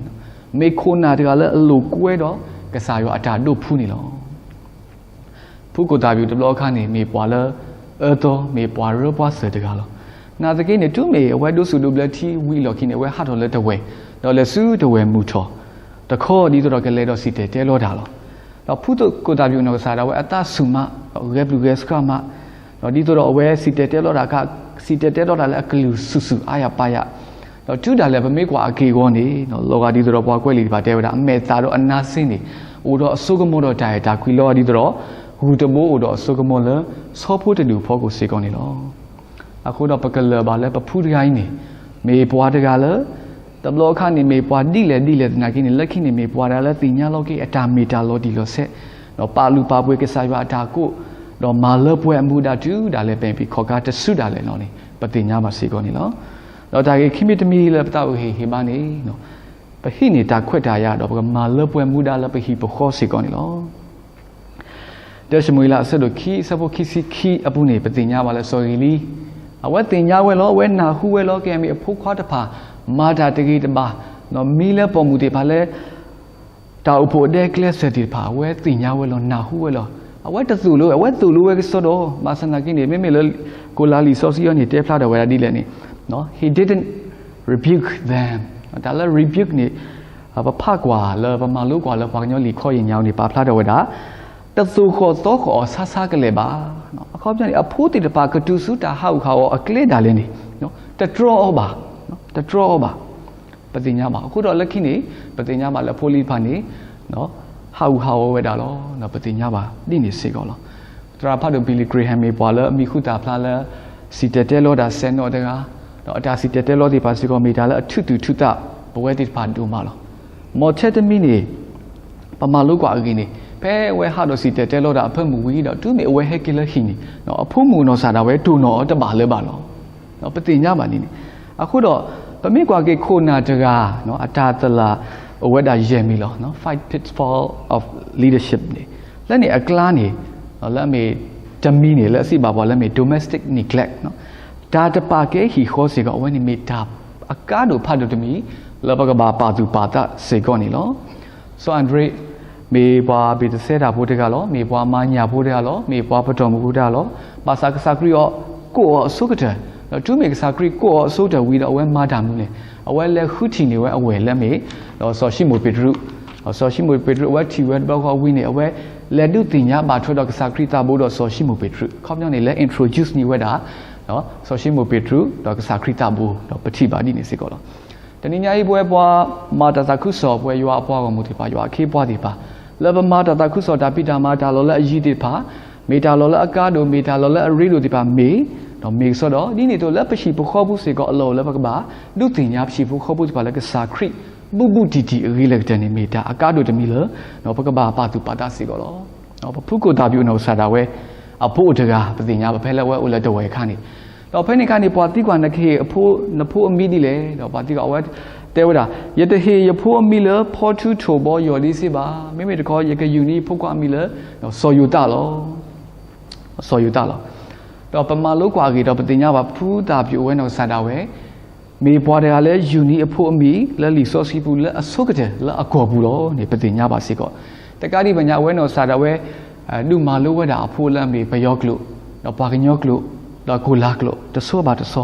မ့ၢ်ခိၣ်နၢ်တဂၤလၢအလိာ်ကွဲဒီး ကစၢ်ယွၤအတၢ်ဒိးဖှူန့ၣ်လီၤ. ဖုကိၣ်သၣ်ပျူၣ်တဘျီအခါန့ၣ် မ့ၢ်ပှၤလၢအၢသီ, မ့ၢ်ပှၤရၢပှၤစၢၤတဂၤလီၤ. နာ်သက့န့ၣ် တုၤမ့ၢ်အဝဲဒိးစူၣ်ဒိးဘျၢထံဝံၤအလီၢ်ခံန့ၣ် အဝဲဟးထီၣ်လၢတဝဲၢ်, ဒီးလဲၤဆူတဝဲၢ်မုၢ်ထီၣ်, တခီဒ်သိးဒီးကလဲၤဒီးစံၣ်တဲၤတဲလီၤတၢ်လီၤ. ဒီးဖုကိၣ်သၣ်ပျူၣ်နီၢ်ကစၢ်ဒၣ်ဝဲအသးဆူၣ်မး, ဒီးဂဲၤပျုၢ်ဂဲၤဆှးမး, ဒီးဒ်သိးဒီးအဝဲစံၣ်တဲၤတဲလီၤတၢ်အခါ, စံၣ်တဲၤတဲလီၤတၢ်လၢအကလုၢ်ဆူၣ်ဆူၣ်အါယၤပာ်ယၤ, ဒီးတုၤဒၣ်လဲာ်ပမ့ၢ်ကွၢ်အက့ၢ်အဂီၤန့ၣ် လီၤဂာ်ဒ်သိးဒီးပှၤကွဲးလံာ်တဖၣ်တဲဝဲဒၣ် အမဲာ်သၣ်ဒီးအနါစ့န့ၣ် အိၣ်ဒီးအစိကမီၤဒီးတၢ်အဲၣ်တၢ်ကွံလီၤဂာ်ဒ်သိးဒီး ဂူာ်တဘိအိၣ်ဒီးအစိကမီၤလၢဆီဖိတဒူၣ်အဖီခိၣ်စ့ၢ်ကီးန့ၣ်လီၤ. အဃိဒီးပကလၢၢ်ဘၣ်လၢပဖုတဂၤအံၤန့ၣ် မ့ၢ်ပှၤတဂၤလၢ တဘျီအခါန့ၣ်မ့ၢ်ပှၤဒ်လဲၣ်ဒ်လဲၣ်သနာ်က့န့ၣ် လၢခံန့ၣ်မ့ၢ်ပှၤတဂၤလၢသ့ၣ်ညါလီၤက့ၤအတၢ်မ့ၢ်တၢ်လီၤတံၢ်လီၤဆဲး, ဒီးပာ်လုၢ်ပာ်ပှ့ၤကစၢ်ယွၤအတၢ်ကိး, ဒီးမၤလၢပှဲၤအမူဒါတုၤဒၣ်လဲာ် ပဟံၣ်ဖိဃီဖိတစုဒၣ်လဲာ်န့ၣ် ပသ့ၣ်ညါဘၣ်စ့ၢ်ကီးန့ၣ်လီၤ. ဒီးတၢ်ဂ့ၢ်ခံမံၤတမံၤလၢပသးအိၣ်ဟ့ၣ်ဂံၢ်ဟ့ၣ်ဘါန့ၣ် ပဟံးန့ၢ်တၢ်ခွဲးတၢ်ယာ် ဒီးပကမၤလၢပှဲၤမူဒါလၢပဟံၣ်ပဃီစ့ၢ်ကီးန့ၣ်လီၤ. တၢၡမူၤအ့လးအဆၢဒိၣ်ခံ အဆၢဖိခံဆံခံအပူၤန့ၣ် ပသ့ၣ်ညါဘၣ်လၢစီၤအ့လံ, အဝဲသ့ၣ်ညါဝဲလီၤ, အဝဲနၢ်ဟူဝဲလီၤ, ကဲမ့ၢ်အဖိခွါတဖၣ် မၤတၢ်တဂ့ၤတဘၣ်, ဒီးမံလၢပိာ်မုၣ်သ့ၣ်တဖၣ်လၢ တၢ်အိၣ်ဖှိၣ်အဒဲကျဲစၢၤသ့ၣ်တဖၣ် အဝဲသ့ၣ်ညါဝဲလီၤ, နၢ်ဟူဝဲလီၤ. အဝဲတသိၣ်လိဝဲ, အဝဲသိၣ်လိဝဲကစီဒီ, ဘၣ်ဆၣ်သနာ်က့န့ၣ် မ့မ့ၢ်လၢ ကိလၤလံာ်စီဆှံအံၤန့ၣ် တဲဖျါထီၣ်ဝဲဒၣ်ဒ်လဲၣ်န့ၣ်, he didn't rebuke them. တၢ်လၢ rebuke န့ၣ် ပဖးကွၢ်လၢ ပမၤလိကွၢ်လၢပှၤကညီလံာ်ခီယံာ်ညါအံၤန့ၣ် ပာ်ဖျါထီၣ်ဝဲဒၣ် တသိၣ်ဃီၣ်သီဃီၣ်အီၤဆါဆါကလဲာ်ဘၣ်. အခီပညီန့ၣ် အဖိသ့ၣ်တဖၣ်ကတုၤဆူတၢ်ဟးဂူာ်ဟးဂီၤအကျဲဒၣ်လဲာ်န့ၣ် တတြီအီၤဘၣ်, တတြီအီၤဘၣ်. ပသ့ၣ်ညါဘၣ်. အဃိဒီးလၢခံန့ၣ် ပသ့ၣ်ညါဘၣ်လၢဖိလံၤတဖၣ်န့ၣ် ဟးဂူာ်ဟးဂီၤဝဲဒၣ်လီၤ. ပသ့ၣ်ညါဘၣ်ဒ်န့ၣ်စ့ၢ်ကီးလီၤ. သရၣ်ဖးဒိၣ် Billy Graham မ့ၢ်ပှၤလၢအမံၤဟူသၣ်ဖျါလၢ စံၣ်တဲၤတဲလီၤတၢ်စဲးနီၣ်တဂၤ, ဒီးအတၢ်စံၣ်တဲၤတဲလီၤသ့ၣ်တဖၣ်စ့ၢ်ကီး မ့ၢ်တၢ်လၢအထုးသူၣ်ထုးသးပဝဲသ့ၣ်တဖၣ်ဒိၣ်မးလီၤ. မ်ထဲတမံၤန့ၣ် ပမၤလိကွၢ်အဂ့ၢ်န့ၣ် ဖဲအဝဲဟးဒီးစံၣ်တဲၤတဲလီၤတၢ်အဖၢမုၢ်ဝံၤဒီး တုၤမ့ၢ်အဝဲဟဲက့ၤလၢဟံၣ်န့ၣ် အဖိမုၣ်နီၢ်ကစၢ်ဒၣ်ဝဲတိၢ်နီၣ်အီၤတဘၣ်လၢၤဘၣ်လီၤ. ပသ့ၣ်ညါဘၣ်ဒ်န့ၣ်. အဃိဒီး ပမ့ၢ်ကွၢ်က့ၤခိၣ်နၢ်တဂၤ အတၢ်သလၣ်အိၣ်ဝဲဒၣ်ယဲၢ်မံၤလီၤ. Five pitfalls of leadership န့ၣ် လၢန့ၣ်အကျါန့ၣ် လၢအမ့ၢ်တမံၤန့ၣ် လၢအစံးဘၣ်ပှၤလၢအမ့ၢ် domestic neglect တၢ်တပာ်ကဲဟံၣ်ဃီစ့ၢ်ကီး အဝဲန့ၣ်မ့ၢ်တၢ်အကါဒိၣ်ဖးဒိၣ်တမံၤ လၢပကဘၣ်ပာ်သူၣ်ပာ်သးစ့ၢ်ကီးန့ၣ်လီၤ. စီၤအၤဒြ့း မ့ၢ်ပှၤဘ့ၣ်သစဲဒၤဖိတဂၤလီၤ. မ့ၢ်ပှၤမၤညၣ်ဖိတဂၤလီၤ. မ့ၢ်ပှၤပတီၢ်မုၢ်ဖိတဂၤလီၤ. ဘၣ်ဆၣ်ကစၢ်ခရံာ်အီၤကိးအီၤအဆိကတၢၢ်, ဒီးတုၤမ့ၢ်ကစၢ်ခရံာ်ကိးအီၤအဆိကတၢၢ်ဝံၤဒီး အဝဲမၤတၢ်မနုၤလဲၣ်. အဝဲလဲၤဃုထံၣ်န့ၢ်ဝဲအဝဲၢ်လၢအမ့ၢ် ဒီးစီၤၡံမိၣ်ပ့းတရူး, ဒီးစီၤၡံမိၣ်ပ့းတရူး အဝဲထံၣ်ဝဲတဘျီဃီဝံၤန့ၣ် အဝဲလဲၤဒုးသ့ၣ်ညါဘၣ်ထွဲဒီးကစၢ်ခရံာ်သးဘိဒီးစီၤၡံမိၣ်ပ့းတရူး. အခီပညီန့ၣ် လဲၤ introduce န့ၢ်ဝဲဒၣ် စီၤၡံမိၣ်ပ့းတရူး ဒီးကစၢ်ခရံာ်သးဘိ ဒီးပထံၣ်ဘၣ်ဒ်န့ၣ်စ့ၢ်ကီးလီၤ. တနံၤညါအံၤ ပဝဲပှၤမၤတၢ်သးခုကစီၣ် ပဝဲယွၤအပှၤဂီၢ်မုၢ်သ့ၣ်တဖၣ် ယွၤအခ့အပှၤသ့ၣ်တဖၣ် လၢပမၤတၢ်သးခုကစီၣ် တၢ်ဖံးတၢ်မၤ တၢ်လီၢ်လၢအယံၤသ့ၣ်တဖၣ် မ့ၢ်တၢ်လီၢ်လၢအကါဒိၣ် မ့ၢ်တၢ်လီၢ်လၢအရ့ဒိၣ်သ့ၣ်တဖၣ်မ့ၢ် ဒီးမ့ၢ်ကစီဒီ ဒ်န့ၣ်အသိးလၢပဟံၣ်ပဃီပူၤစ့ၢ်ကီး အလီၢ်အိၣ်လၢပကဘၣ်ဒုးသ့ၣ်ညါပဟံၣ်ဖိဃီဖိသ့ၣ်တဖၣ်လၢကစၢ်ခရံာ် ဘူးဘူးတံၢ်တံၢ်အဂ့ၤလၢကတၢၢ်န့ၣ် မ့ၢ်တၢ်အကါဒိၣ်တမံၤလၢ ပကဘၣ်ပာ်သူၣ်ပာ်သးစ့ၢ်ကီးလီၤ. ပဖုကိၣ်သၣ်ပျူၣ်အနီၢ်ကစၢ်ဒၣ်ဝဲ အဖိအိၣ်တဂၤ ပသ့ၣ်ညါဘၣ် ဖဲလၢအဝဲအိၣ်လၢတဝဲၢ်အခါန့ၣ်, ဒီးဖဲန့ၣ်အခါန့ၣ် ပှၤသံကွၢ် နကဟ့ၣ်အဖိ နဖိအမံၤဒ်လဲၣ်, ဒီးပှၤသံကွၢ် အဝဲတဲဝဲဒၣ်, ယတဟ့ၣ်ယဖိအမံၤလၢဖီထူထိၣ်ဘီယီၢ်ဒ့စ့ဘၣ်, မ့မ့ၢ်တခီ ယကယူၢ်န့ၢ်ယဖိခွါအမံၤလၢ စီၤယိၤသးလီၤ. စီၤယိၤသးလီၤ. ဒီးပမၤလိကွၢ်အဂ့ၢ်ဒီး ပသ့ၣ်ညါဘၣ် ဖုသးပှၢ်အိၣ်ဝဲနီၢ်ကစၢ်ဒၣ်ဝဲ မ့ၢ်ပှၤတဂၤလၢယူၢ်န့ၢ်အဖိအမံၤ လၢလံာ်စီဆှံပူၤလၢအဆိကတၢၢ်လၢအကီၢ်ပူၤလီၤန့ၣ် ပသ့ၣ်ညါဘၣ်စ့ၢ်ကီး. တကးဒံးဘၣ်ညါ အဝဲနီၢ်ကစၢ်ဒၣ်ဝဲ ဒုးမၤလိဝဲဒၣ်အဖိလၢအမ့ၢ်ပယီၤကျိာ်, ဒီးပှၤကညီကျိာ်, ဒီးကိၤလၤကျိာ် တဆီဘၣ်တဆီ,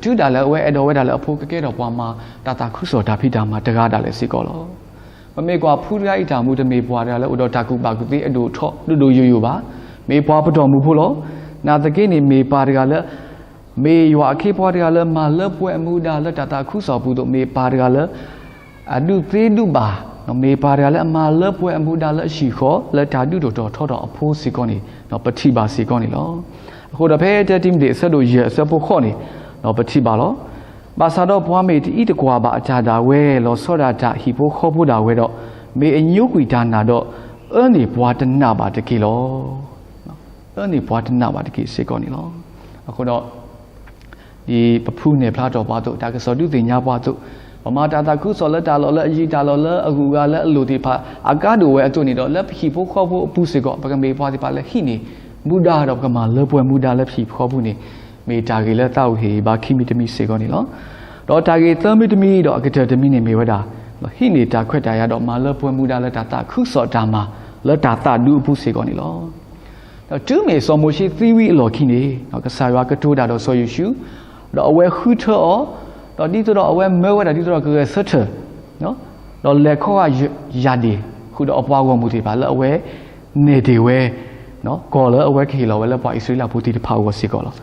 ဒီးတုၤဒၣ်လဲာ်အဝဲအဲၣ်ဒိးဝဲဒၣ်လၢအဖိကကဲထီၣ်ပှၤမၤတၢ်သးခုကစီၣ်တၢ်ဖံးတၢ်မၤတဂၤဒၣ်လဲာ်စ့ၢ်ကီးလီၤ. ပမ့ၢ်ကွၢ်ဖုတဂၤအံၤတၢ်မူ တမ့ၢ်ပှၤတဂၤလၢအိၣ်ဒီးတၢ်ကူၣ်ဘၣ်ကူၣ်သ့အဒိၣ်အထီ ဒိၣ်ဒိၣ်ယိာ်ယိာ်ဘၣ်. မ့ၢ်ပှၤပတီၢ်မုၢ်ဖိလီၤ. နာ်သက့န့ၣ် မ့ၢ်ပၢ်တဂၤလၢ မ့ၢ်ယွၤအခ့အပှၤတဂၤလၢမၤလၢပှဲၤအမူဒါလၢတၢ်သးခုကစီၣ်ပူၤသိး မ့ၢ်ပၢ်တဂၤလၢ အဒုးသ့ဒုးဘၣ်, မ့ၢ်ပၢ်တဂၤလၢအမၤလၢပှဲၤအမူဒါလၢအဟံၣ်ဃီ လၢတၢ်ဒုးထီၣ်ထီထီၣ်အဖိစ့ၢ်ကီးန့ၣ် ပထံၣ်ဘၣ်စ့ၢ်ကီးန့ၣ်လီၤ. အဃိဒီးဖဲတၢတံၤမသ့း အဆၢဒိၣ်ယဲၢ် အဆၢဖိဃိးန့ၣ် ပထံၣ်ဘၣ်လီၤ. ဘၣ်ဆၣ်ဒီးပှၤမ့ၢ်တအံးတကွၢ်ဘၣ်အတၢ်ဒၣ်ဝဲ လီၤဆီဒၣ်တၢ်ဟံၣ်ဖိဃီဖိဒၣ်ဝဲဒီး မ့ၢ်အညိကွံာ်တၢ်နာ်ဒီး အၢန့ၢ်ပှၤတနာ်ဘၣ်တက့ၢ်လီၤ. အၢန့ၢ်ပှၤတနာ်ဘၣ်တက့ၢ်စ့ၢ်ကီးန့ၣ်လီၤ. အဃိဒီး ဒ်ပဖုနဲၣ်ဖျါထီၣ်ပှၤအသိး တၢ်ကစီၣ်ဒုးသ့ၣ်ညါပှၤအသိး, ပမၤတၢ်သးခုကစီၣ်လၢတၢ်လီၢ်လၢအယံၤ တၢ်လီၢ်လၢအဂုၤအဂၤလၢအလိၣ်သ့ၣ်တဖၣ် အကါဒိၣ်ဝဲအသိးန့ၣ်ဒီး လၢပဟံၣ်ဖိဃီဖိအပူၤစ့ၢ်ကီး ပကမ့ၢ်ပှၤသ့ၣ်တဖၣ်လၢဟံးန့ၢ်မူဒါဒီးပကမၤလၢပှဲၤမူဒါလၢပဟံၣ်ဖိဃီဖိန့ၣ် မ့ၢ်တၢ်ဂ့ၢ်လၢသးအိၣ်ဟ့ၣ်ဂံၢ်ဘါခံမံၤတမံၤစ့ၢ်ကီးန့ၣ်လီၤ. ဒီးတၢ်ဂ့ၢ်သၢမံၤတမံၤဒီးအကတၢၢ်တမံၤန့ၣ်မ့ၢ်ဝဲဒၣ် ဟံးန့ၢ်တၢ်ခွဲးတၢ်ယာ်ဒီးမၤလၢပှဲၤမူဒါလၢတၢ်သးခုကစီၣ်တၢ်မၤ လၢတၢ်သးဒူအပူၤစ့ၢ်ကီးန့ၣ်လီၤ. ဒီးတုၤမ့ၢ်စီၤမိၤၡ့သံဝံၤအလီၢ်ခံန့ၣ် ကစၢ်ယွၤကတိၤတၢ်ဒီးစီၤယိၤၡူး, ဒီးအဝဲဃုထၢအီၤ, ဒီးဒ်သိးဒီးအဝဲမၢဝဲဒၣ်ဒ်သိးဒီးကဂဲၤဆၢထၢၣ်, ဒီးလဲၤခီဂာ်ယၢ်ဒ့ၣ် ဃုာ်ဒီးအပှၤဂီၢ်မုၢ်သ့ၣ်တဖၣ်လၢအဝဲ နဲၣ်တ့ၢ်ဝဲ ကီၢ်လၢအဝဲကဟ့ၣ်လီၤဝဲလၢပှၤအံၣ်စရ့လးဖိသ့ၣ်တဖၣ်အဂီၢ်စ့ၢ်ကီးလီၤ.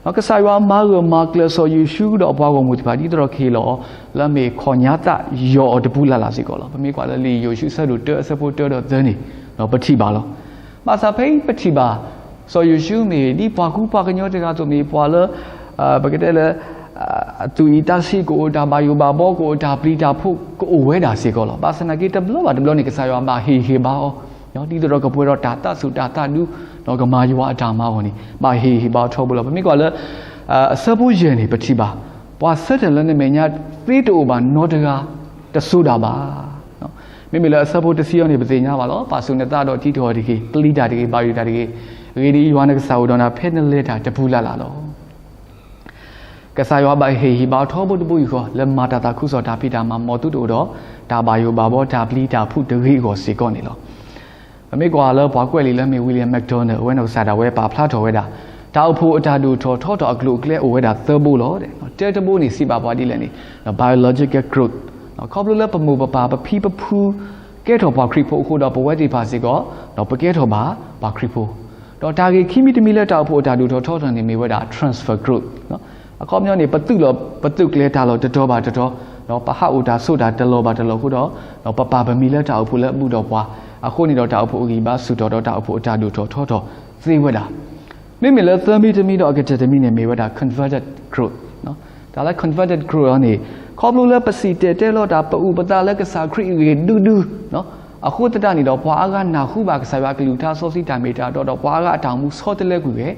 ဒီးကစၢ်ယွၤမၤဂၢၢ်မၤကျၢၤစီၤယိၤၡူးဒီးအပှၤဂီၢ်မုၢ်သ့ၣ်တဖၣ် ဒ်သိးဒီးကဟ့ၣ်လီၤအီၤ လၢအမ့ၢ်ခီၣ်ညါသၣ်ယီၤအီၤတပူၤလၢ်လၢ်စ့ၢ်ကီးလီၤ. ပမ့ၢ်ကွၢ်လၢလံာ်ယိၤၡူးအဆၢဒိၣ်တၢအဆၢဖိတၢဒီးသၢန့ၣ် ပထံၣ်ဘၣ်လီၤ. ဘၣ်ဆၣ်ဖဲအံၤပထံၣ်ဘၣ် စီၤယိၤၡူးမ့ၢ်ဒ်ပှၤကူပှၤကညီတဂၤအသိး မ့ၢ်ပှၤလၢ ပကတဲလၢ အသူၣ်အံၣ်သးဆံးကအိၣ် တၢ်ဘၣ်ယိၣ်ဘၣ်ဘီကအိၣ် တၢ်ပျံၤတၢ်ဖုးကအိၣ်ဝဲဒၣ်စ့ၢ်ကီးလီၤ. ဘၣ်ဆၣ်သနာ်က့ တဘျီဘၣ်တဘျီန့ၣ် ကစၢ်ယွၤဘၣ်ဟ့ၣ်ဟ့ၣ်ဘါအီၤ ဒ်သိးဒီးကပှဲၤဒီးတၢ်သးစူၤတၢ်သးဒူ ဒီးကမၤယွၤအတၢ်မၤအဂီၢ်န့ၣ် ဘၣ်ဟ့ၣ်ဟ့ၣ်ဘါအီၤထီဘိလီၤ. ပမ့ၢ်ကွၢ်လၢ အဆၢဖိယဲၢ်န့ၣ် ပထံၣ်ဘၣ် ပှၤဆၢထၢၣ်လၢနမဲာ်ညါသ့တအိၣ်ဘၣ်နီတဂၤ တစိၤဒၣ်ဘၣ်. မ့မ့ၢ်လၢအဆၢဖိတဆံအံၤန့ၣ် ပသ့ၣ်ညါဘၣ်လီၤ. ပာ်ဆူၣ်နသးဒီးတံးတဟီၣ်တက့ၢ်. ပျံၤတၢ်တဂ့ၤ, ဘၣ်ယိၣ်တၢ်တဂ့ၤ. အဂ့ၢ်ဒ်အံၤ, ယွၤနကစၢ်အိၣ်ဒီးနၤ ဖဲနလဲၤတၢ်တပူၤလၢ်လၢ်လီၤ. ကစၢ်ယွၤဘၣ်ဟ့ၣ်ဟ့ၣ်ဘါထီဘိတဘိယူၢ်ဃီ လၢမၤတၢ်သးခုကစီၣ်တၢ်ဖံးတၢ်မၤ မ်သုတအိၣ်ဒီး တၢ်ဘၣ်ယိၣ်ဘၣ်ဘီ တၢ်ပျံၤတၢ်ဖုးတဂ့ၤအဂီၢ်စ့ၢ်ကီးန့ၣ်လီၤ. ပမ့ၢ်ကွၢ်လၢပှၤကွဲးလံာ်လၢမ့ၢ် William MacDonald အဝဲနီၢ်ကစၢ်ဒၣ်ဝဲပာ်ဖျါထီၣ်ဝဲဒၣ် တၢ်အိၣ်ဖှိၣ်အတၢ်ဒိၣ်ထီၣ်ထီထီၣ်အကျိၤအကျဲအိၣ်ဝဲဒၣ်သၢဘိလီၤ. တၢတဘိန့ၣ် စံးဘၣ်ပှၤဒ်လဲၣ်န့ၣ် biological growth ခီဖျိလၢပမိၢ်ပပၢ်ပဖံပဖု ကဲထီၣ်ပှၤခရံာ်ဖိအဃိဒီး ပဝဲသ့ၣ်တဖၣ်စ့ၢ်ကီး ဒီးပကဲထီၣ်ဘၣ်ပှၤခရံာ်ဖိ ဒီးတၢ်ဂ့ၢ်ခံမံၤတမံၤလၢတၢ်အိၣ်ဖှိၣ်အတၢ်ဒိၣ်ထီၣ်ထီထီၣ်န့ၣ် မ့ၢ်ဝဲဒၣ် transfer growth အခီပညီန့ၣ် ပသုးလီၤ ပသုးကျဲၤတၢ်လီၢ်တတီၤဘၣ်တတီၤ, ဒီးပဟးအိၣ်တၢ်ဆိးတၢ်တလီၢ်ဘၣ်တလီၢ်အဃိဒီး, ဒီးပပာ်ပမံၤလၢတၢ်အိၣ်ဖှိၣ်လၢအဘူးဒီးပှၤ, အဃိန့ၣ်ဒီးတၢ်အိၣ်ဖှိၣ်အဂံၢ်ဘါဆူၣ်ထီၣ်ဒီး တၢ်အိၣ်ဖှိၣ်အတၢ်ဒိၣ်ထီၣ်ထီထီၣ်သ့ဝဲဒၣ်. မ့မ့ၢ်လၢသၢမံၤတမံၤဒီးအကတၢၢ်တမံၤန့ၣ် မ့ၢ်ဝဲဒၣ် converted growth တၢ်လၢ converted growth အံၤန့ၣ် ခီဖျိလၢပစံၣ်တဲၤတဲလီၤတၢ် ပအုၣ်ပသးလၢကစၢ်ခရံာ်အဂ့ၢ်ဒူဒူ, အဃိသတးန့ၣ်ဒီး ပှၤအါဂၤနၢ်ဟူဘၣ်ကစၢ်ယွၤအကလုၢ်ကထါစီဆှံတၢ်မ့ၢ်တၢ်တီဒီး ပှၤအါဂၤအတၢ်အိၣ်မူဆီတလဲကွံာ်ဝဲ,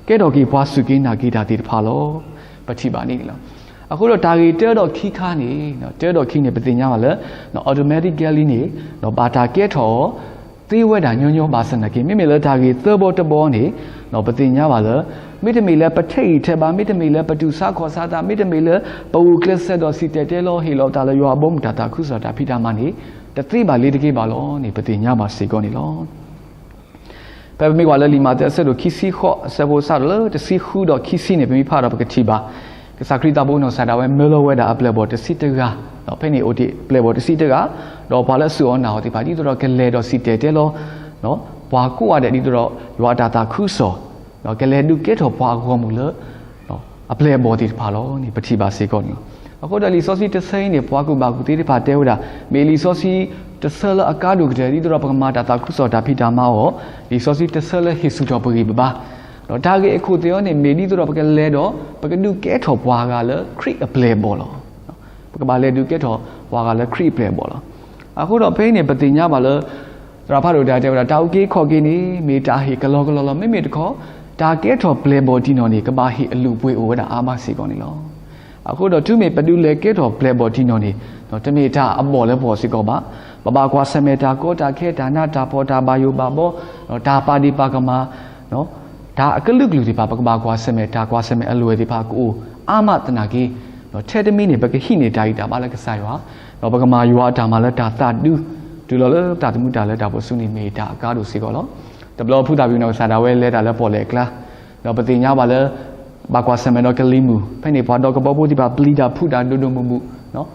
ကဲထီၣ်က့ၤပှၤစူၢ်က့ၤနာ်က့ၤတၢ်သ့ၣ်တဖၣ်လီၤ. ပထံၣ်ဘၣ်န့ၣ်လီၤ. အဃိဒီးတၢ်ဂ့ၢ်တၢဒီးခံခါန့ၣ်, တၢဒီးခံန့ၣ် ပသ့ၣ်ညါဘၣ်လၢ automatically န့ၣ် ဘၣ်တၢ်ကဲထီၣ်အီၤ သ့ဝဲဒၣ်ညီညီဘၣ်ဆၣ်သနာ်က့ မ့မ့ၢ်လၢတၢ်ဂ့ၢ်သၢဘီတဘီန့ၣ် ပသ့ၣ်ညါဘၣ်လၢ မ့တမ့ၢ်လၢပထဲးဂံၢ်ထဲးဘါ, မ့တမ့ၢ်လၢပတူၢ်ဆါခီၣ်ဆါသး, မ့တမ့ၢ်လၢပဂုာ်ကျဲးစၢးဒီးစံၣ်တဲၤတဲလီၤဟ့ၣ်လီၤပသးလၢယွၤအဘီအမုၢ်တၢ်သးခုကစီၣ်တၢ်ဖံးတၢ်မၤန့ၣ် တသ့ဘၣ်လ့ၤတက့ၢ်ဘၣ်လီၤန့ၣ် ပသ့ၣ်ညါဘၣ်စ့ၢ်ကီးန့ၣ်လီၤ. ဖဲပမ့ၢ်ကွၢ်လၢလံာ်မးသဲအဆၢဒိၣ်ခံဆံဃိး အဆၢဖိစးထီၣ်လၢတဆံဃုဒီးခံဆံန့ၣ် ပမ့ၢ်ဖးဒီးပကထံၣ်ဘၣ် ကစၢ်ခရံာ်သးဘိနီၢ်ကစၢ်ဒၣ်ဝဲမၢလီၤဝဲဒၣ်အပျဲၢ်အဘီၣ်တဆံတဂၤ, ဒီးဖဲန့ၣ်အိၣ်တ့ၢ်ပျဲၢ်အဘီၣ်တဆံတဂၤ, ဒီးပှၤလၢအစိာ်အီၤနာ်အီၤသ့ၣ်တဖၣ် ဒ်သိးဒီးကလဲၤဒီးစံၣ်တဲၤတဲလီၤ ပှၤကိးဂၤဒဲး ဒ်သိးဒီးယွၤအတၢ်သးခုကစီၣ်, ဒီးကလဲၤဒုးကဲထီၣ်ပှၤအဂီၢ်မုၢ်လၢ အပျဲၢ်အဘီၣ်သ့ၣ်တဖၣ်လီၤန့ၣ် ပထံၣ်ဘၣ်စ့ၢ်ကီးန့ၣ်လီၤ. အဃိဒီးလံာ်စီဆှံတဆၢအံၤန့ၣ် ပှၤကူၣ်ဘၣ်ကူၣ်သ့သ့ၣ်တဖၣ်တဲဝဲဒၣ် မ့ၢ်လံာ်စီဆှံတဆၢလၢအကါဒိၣ်ကတၢၢ် ဒ်သိးဒီးပကမၤတၢ်သးခုကစီၣ်တၢ်ဖံးတၢ်မၤအီၤ, လံာ်စီဆှံတဆၢလၢဟ့ၣ်ဆူၣ်ထီၣ်ပဂံၢ်ပဘါ, ဒီးတၢ်ဂ့ၢ်အခိၣ်သ့ၣ်အံၤန့ၣ် မ့ၢ်ဒ်သိးဒီးပကလဲၤဒီး ပကဒုးကဲထီၣ်ပှၤဂၤလၢခရံာ်အပျဲၢ်အဘီၣ်လီၤ. ပကဘၣ်လဲၤဒုးကဲထီၣ်ပှၤဂၤလၢခရံာ်အပျဲၢ်အဘီၣ်လီၤ. အဃိဒီးဖဲအံၤန့ၣ် ပသ့ၣ်ညါဘၣ်လၢ သရၣ်ဖးဒိၣ်တဂၤတဲဝဲဒၣ် တၢ်အုၣ်က့ၤခီၣ်က့ၤန့ၣ် မ့ၢ်တၢ်ဟ့ၣ်ကလီကလီလီၤ. မ့မ့ၢ်တခီ တၢ်ကဲထီၣ်ပျဲၢ်ဘီၣ်တံၢ်နီၢ်န့ၣ် ကဘၣ်ဟ့ၣ်အလုၢ်အပှ့ၤအိၣ်ဝဲဒၣ်အါမးစ့ၢ်ကီးန့ၣ်လီၤ. အဃိဒီးတုၤမ့ၢ်ပဒုးလဲၤကဲထီၣ်ပျဲၢ်ဘီၣ်တံၢ်နီၢ်န့ၣ် တမ့ၢ်တၢ်အဘီၣ်လၢပဂီၢ်စ့ၢ်ကီးဘၣ်. ပဘၣ်ကွၢ်ဆၢၣ်မဲာ်တၢ်ကီတၢ်ခဲ တၢ်နးတၢ်ဖှီၣ် တၢ်ဘၣ်ယိၣ်ဘၣ်ဘီ တၢ်ပာ်ဒ့ၣ်ပာ်ကမၣ် တၢ်အကလုာ်ကလုာ်သ့ၣ်တဖၣ် ပကဘၣ်ကွၢ်ဆၢၣ်မဲာ် တၢ်ကွၢ်ဆၢၣ်မဲာ်အလွဲၢ်သ့ၣ်တဖၣ်ကအိၣ်အါမးသနာ်က့ ထဲတမံၤန့ၣ် ပကဟံးန့ၢ်တၢ်ဂံၢ်တၢ်ဘါလၢကစၢ်ယွၤ, ဒီးပကမၤယွၤအတၢ်မၤလၢတၢ်သးဒူ တုၤလီၤလၢပတၢ်သမူတၢ်လၢတၢ်ပှဲၤဆူန့ၣ် မ့ၢ်တၢ်အကါဒိၣ်စ့ၢ်ကီးလီၤ. တဘျီဖုသၣ်ဝံၤနီၢ်ကစၢ်ဒၣ်ဝဲလဲၤတၢ်လၢပီၣ်လဲၣ်အကျါ, ဒီးပသ့ၣ်ညါဘၣ်လၢ ဘၣ်ကွၢ်ဆၢၣ်မဲာ်ဒီးကလံၤမုၢ်, ဖဲန့ၣ်ပှၤဒီးကဘီဖိသ့ၣ်တဖၣ် ပျံၤတၢ်ဖုးတၢ်ဒိၣ်ဒိၣ်မုၢ်မုၢ်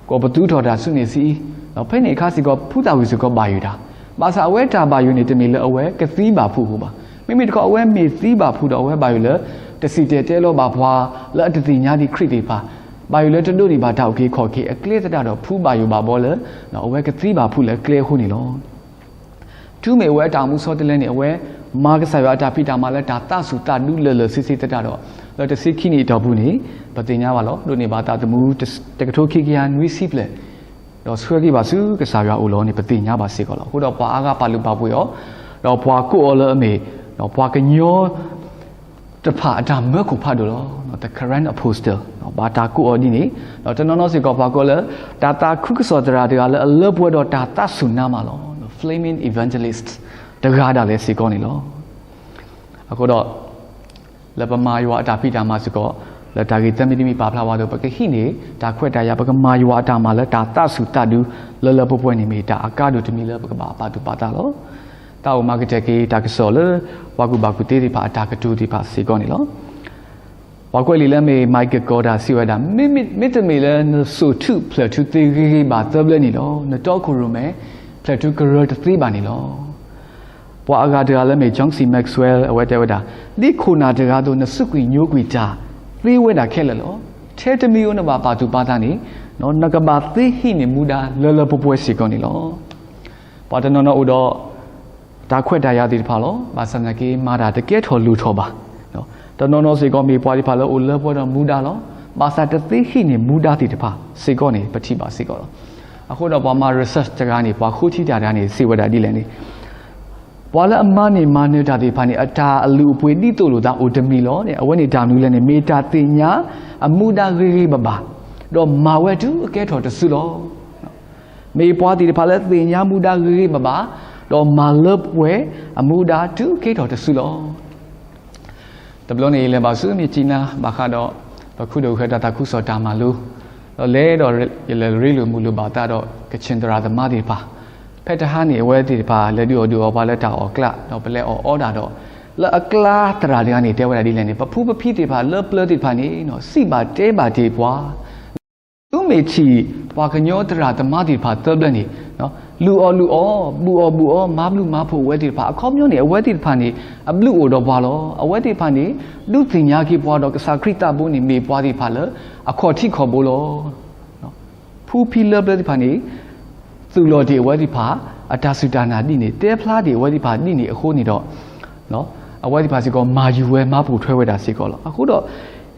ကိးပသူထီၣ်တၢ်ဆူန့ၣ်ဆံးအံၤ, ဒီးဖဲန့ၣ်အခါစ့ၢ်ကီး ဖုသၣ်ဝံၤစ့ၢ်ကီးဘၣ်ယိၣ်တၢ်, ဘၣ်ဆၣ်အဝဲတၢ်ဘၣ်ယိၣ်န့ၣ် တမ့ၢ်လၢအဝဲကသံဘၣ်ဖုးအဃိဘၣ်. မ့မ့ၢ်တခီ အဝဲမ့ၢ်သံဘၣ်ဖုးဒီး အဝဲဘၣ်ယိၣ်လၢ တစံၣ်တဲၤတဲလီၤဘၣ်ပှၤလၢအတသ့ၣ်ညါဒံးခရံာ်သ့ၣ်တဖၣ်, ဘၣ်ယိၣ်လၢတဒိးန့ၢ်ဘၣ်တၢ်အုၣ်က့ၤခီၣ်က့ၤအကျဲသတးဒီး ဖုဘၣ်ယိၣ်ဘၣ်ဘီလၢ အဝဲကသံဘၣ်ဖုးလၢအကျဲအဃိန့ၣ်လီၤ. တုၤမ့ၢ်အဝဲအတၢ်အိၣ်မူဆီတလဲန့ၣ် အဝဲမၤကစၢ်ယွၤအတၢ်ဖံးတၢ်မၤလၢတၢ်သးဆူၣ်သးဒူလၢာ်လၢာ်ဆ့ဆ့သတးဒီး လၢတဆံခံနံၣ်အတီၢ်ပူၤန့ၣ် ပသ့ၣ်ညါဘၣ်လီၤ. ဒိးန့ၢ်ဘၣ်သးသမူ တကထိခံကယၤနွံဆံဘျဲၣ်, ဒီးဆှၢက့ၤဘၣ်ဆူကစၢ်ယွၤအအိၣ်လီၤန့ၣ် ပသ့ၣ်ညါဘၣ်စ့ၢ်ကီးလီၤ. အဃိဒီးပှၤအါဂၤပာ်လုၢ်ပာ်ပှ့ၤအီၤ, ဒီးပှၤကိးအီၤလၢအမ့ၢ် ဒီးပှၤကညီ တဖၣ်အတၢ်မၢခိၣ်ဖးဒိၣ်လီၤ. The Karen Apostle ဘၣ်တၢ်ကိးအီၤဒ်န့ၣ်, ဒီးတနီၤနီၤစ့ၢ်ကီးပှၤကိးလၢ တၢ်သးခုကစီၣ်သရၣ်တဂၤလၢအလၢပှဲၤဒီးတၢ်သးဆူၣ်နါမးလီၤ. The Flaming Evangelist တဂၤဒၣ်လဲာ်စ့ၢ်ကီးန့ၣ်လီၤ. အဃိဒီး လၢပမၤယွၤအတၢ်ဖံးတၢ်မၤစ့ၢ်ကီး လၢတၢ်ဂ့ၢ်သၢမံၤတမံၤပာ်ဖျါဝဲအသိး ပကဟံးန့ၢ်တၢ်ခွဲးတၢ်ယာ် ပကမၤယွၤအတၢ်မၤလၢတၢ်သးဆူၣ်သးဒူ လၢလၢပှဲၤပှဲၤန့ၣ် မ့ၢ်တၢ်အကါဒိၣ်တမံၤလၢပကဘၣ်ပာ်သူၣ်ပာ်သးလီၤ. တၢ်အိၣ်မၤကတၢၢ်က့ၤ တၢ်ကစီၣ်လၢ ပှၤကူၣ်ဘၣ်ကူၣ်သ့သ့ၣ်တဖၣ်အတၢ်ကတိၤသ့ၣ်တဖၣ်စ့ၢ်ကီးန့ၣ်လီၤ. ပှၤကွဲးလံာ်လၢအမ့ၢ် Michael Korda စံးဝဲဒၣ် မ့မ့ၢ် မ့တမ့ၢ်လၢနစိာ်ထူၣ်ဖျၢၣ်ထူသ့ဂ့ၤဂ့ၤဘၣ်သၢဘျၢန့ၣ်ဒီး နတီခိၣ်ရိၣ်မဲ ဖျၢၣ်ထူကရၢတသ့ဘၣ်န့ၣ်လီၤ. ပှၤအဂၤတဂၤလၢအမ့ၢ် John C Maxwell အဝဲတဲဝဲဒၣ် ဒ်ခိၣ်နၢ်တဂၤအသိး နစူးကွံာ်ညိကွံာ်တၢ်သ့ဝဲဒၣ်ခဲလၢာ်လီၤ. ထဲတမံၤဧိၤနဘၣ်ပာ်သူၣ်ပာ်သးန့ၣ် နကဘၣ်သ့ဟံးန့ၢ်မူဒါလၢလၢပှဲၤပှဲၤစ့ၢ်ကီးန့ၣ်လီၤ. ပှၤတနီၤနီၤအိၣ်ဒီး တၢ်ခွဲးတၢ်ယာ်သ့ၣ်တဖၣ်လီၤ. ဘၣ်ဆၣ်သနာ်က့ မၤတၢ်တကဲထီၣ်လိၣ်ထီၣ်ဘၣ်. တနီၤနီၤစ့ၢ်ကီးမ့ၢ်ပှၤသ့ၣ်တဖၣ်လၢအိၣ်လၢပှဲၤဒီးမူဒါလီၤ. ဘၣ်ဆၣ်တသ့ဟံးန့ၢ်မူဒါသ့ၣ်တဖၣ်စ့ၢ်ကီးန့ၣ် ပထံၣ်ဘၣ်စ့ၢ်ကီးလီၤ. အဃိဒီးပှၤမၤ research တဂၤန့ၣ် ပှၤဃိထံတၢ်တဂၤန့ၣ် စံးဝဲဒၣ်ဒ်လဲၣ်န့ၣ် ပှၤလၢအမၤန့ၢ်မၤနၢၤတၢ်သ့ၣ်တဖၣ်န့ၣ် အတၢ်အလုၢ်အပှ့ၤဒ်သိးလိာ်သးအိၣ်တမံၤလီၤန့ၣ် အဝဲန့ၣ်တၢ်မနုၤလဲၣ်န့ၣ် မ့ၢ်တၢ်သ့ၣ်ညါအမူဒါဂ့ၤဂ့ၤဘၣ်ဘၣ်, ဒီးမၤဝဲတုၤအကဲထီၣ်တစုလီၤ. မ့ၢ်ပှၤသ့ၣ်တဖၣ်လၢသ့ၣ်ညါမူဒါဂ့ၤဂ့ၤဘၣ်ဘၣ်, ဒီးမၤလၢပှဲၤအမူဒါတုၤကဲထီၣ်တစုလီၤ. တဘျီန့ၣ် ယလဲၤဘၣ်ဆူမြစ်ကြီးနား ဘၣ်ဃးဒီး ပခူၣ်ဒိၣ်ဃဲတၢ်သးခုကစီၣ်တၢ်မၤလိ, ဒီးလဲၤဒီးယလဲၤရ့လိာ်မုာ်လိာ်ဘၣ်သးဒီး ကချင်သရၣ်သမါသ့ၣ်တဖၣ်, ဖဲတဟါန့ၣ် အဝဲသ့ၣ်တဖၣ်လဲၤဒုးအီၣ်ဒုးအီပှၤလၢတၢ်အီၣ်ကျး ဒီးပလဲၤအီၣ်အီဒၣ်ဒီး လၢအကျါသရၣ်တဂၤန့ၣ် တဲဝဲဒၣ်ဒ်လဲၣ်န့ၣ် ပဖုပဖံသ့ၣ်တဖၣ်လၢပျၢၤသ့ၣ်တဖၣ်န့ၣ် စံးဘၣ်တဲဘၣ်တ့ၢ်ပှၤ တုၤမ့ၢ်ထံၣ်ပှၤကညီသရၣ်သမါသ့ၣ်တဖၣ်သၢဘျၢန့ၣ် လူၤအီၣ်လူၤအီ, ဘူးအီၣ်ဘူးအီ, မၤဘျုးမၤဖှိၣ်အဝဲသ့ၣ်တဖၣ် အခီပညီန့ၣ် အဝဲသ့ၣ်တဖၣ်န့ၣ် အဘျုးအိၣ်ဒီးပှၤလီၤ. အဝဲသ့ၣ်တဖၣ်န့ၣ် ဒုးသ့ၣ်ညါက့ၤပှၤဒီးကစၢ်ခရံာ်သးဘိန့ၣ် မ့ၢ်ပှၤသ့ၣ်တဖၣ်လၢအခီၣ်ထံးခီၣ်ဘိလီၤ. ဖုဖံလၢပျၢၤသ့ၣ်တဖၣ်န့ၣ် သူၣ်လီၤတ့ၢ်အဝဲသ့ၣ်တဖၣ် အတၢ်စူၢ်တၢ်နာ်ဒ်န့ၣ် တဲဖျါတ့ၢ်အဝဲသ့ၣ်တဖၣ်ဒ်န့ၣ်အဃိန့ၣ်ဒီး အဝဲသ့ၣ်တဖၣ်စ့ၢ်ကီး မၤယူၤဝဲမၤပိာ်ထွဲဝဲဒၣ်စ့ၢ်ကီးလီၤ. အဃိဒီး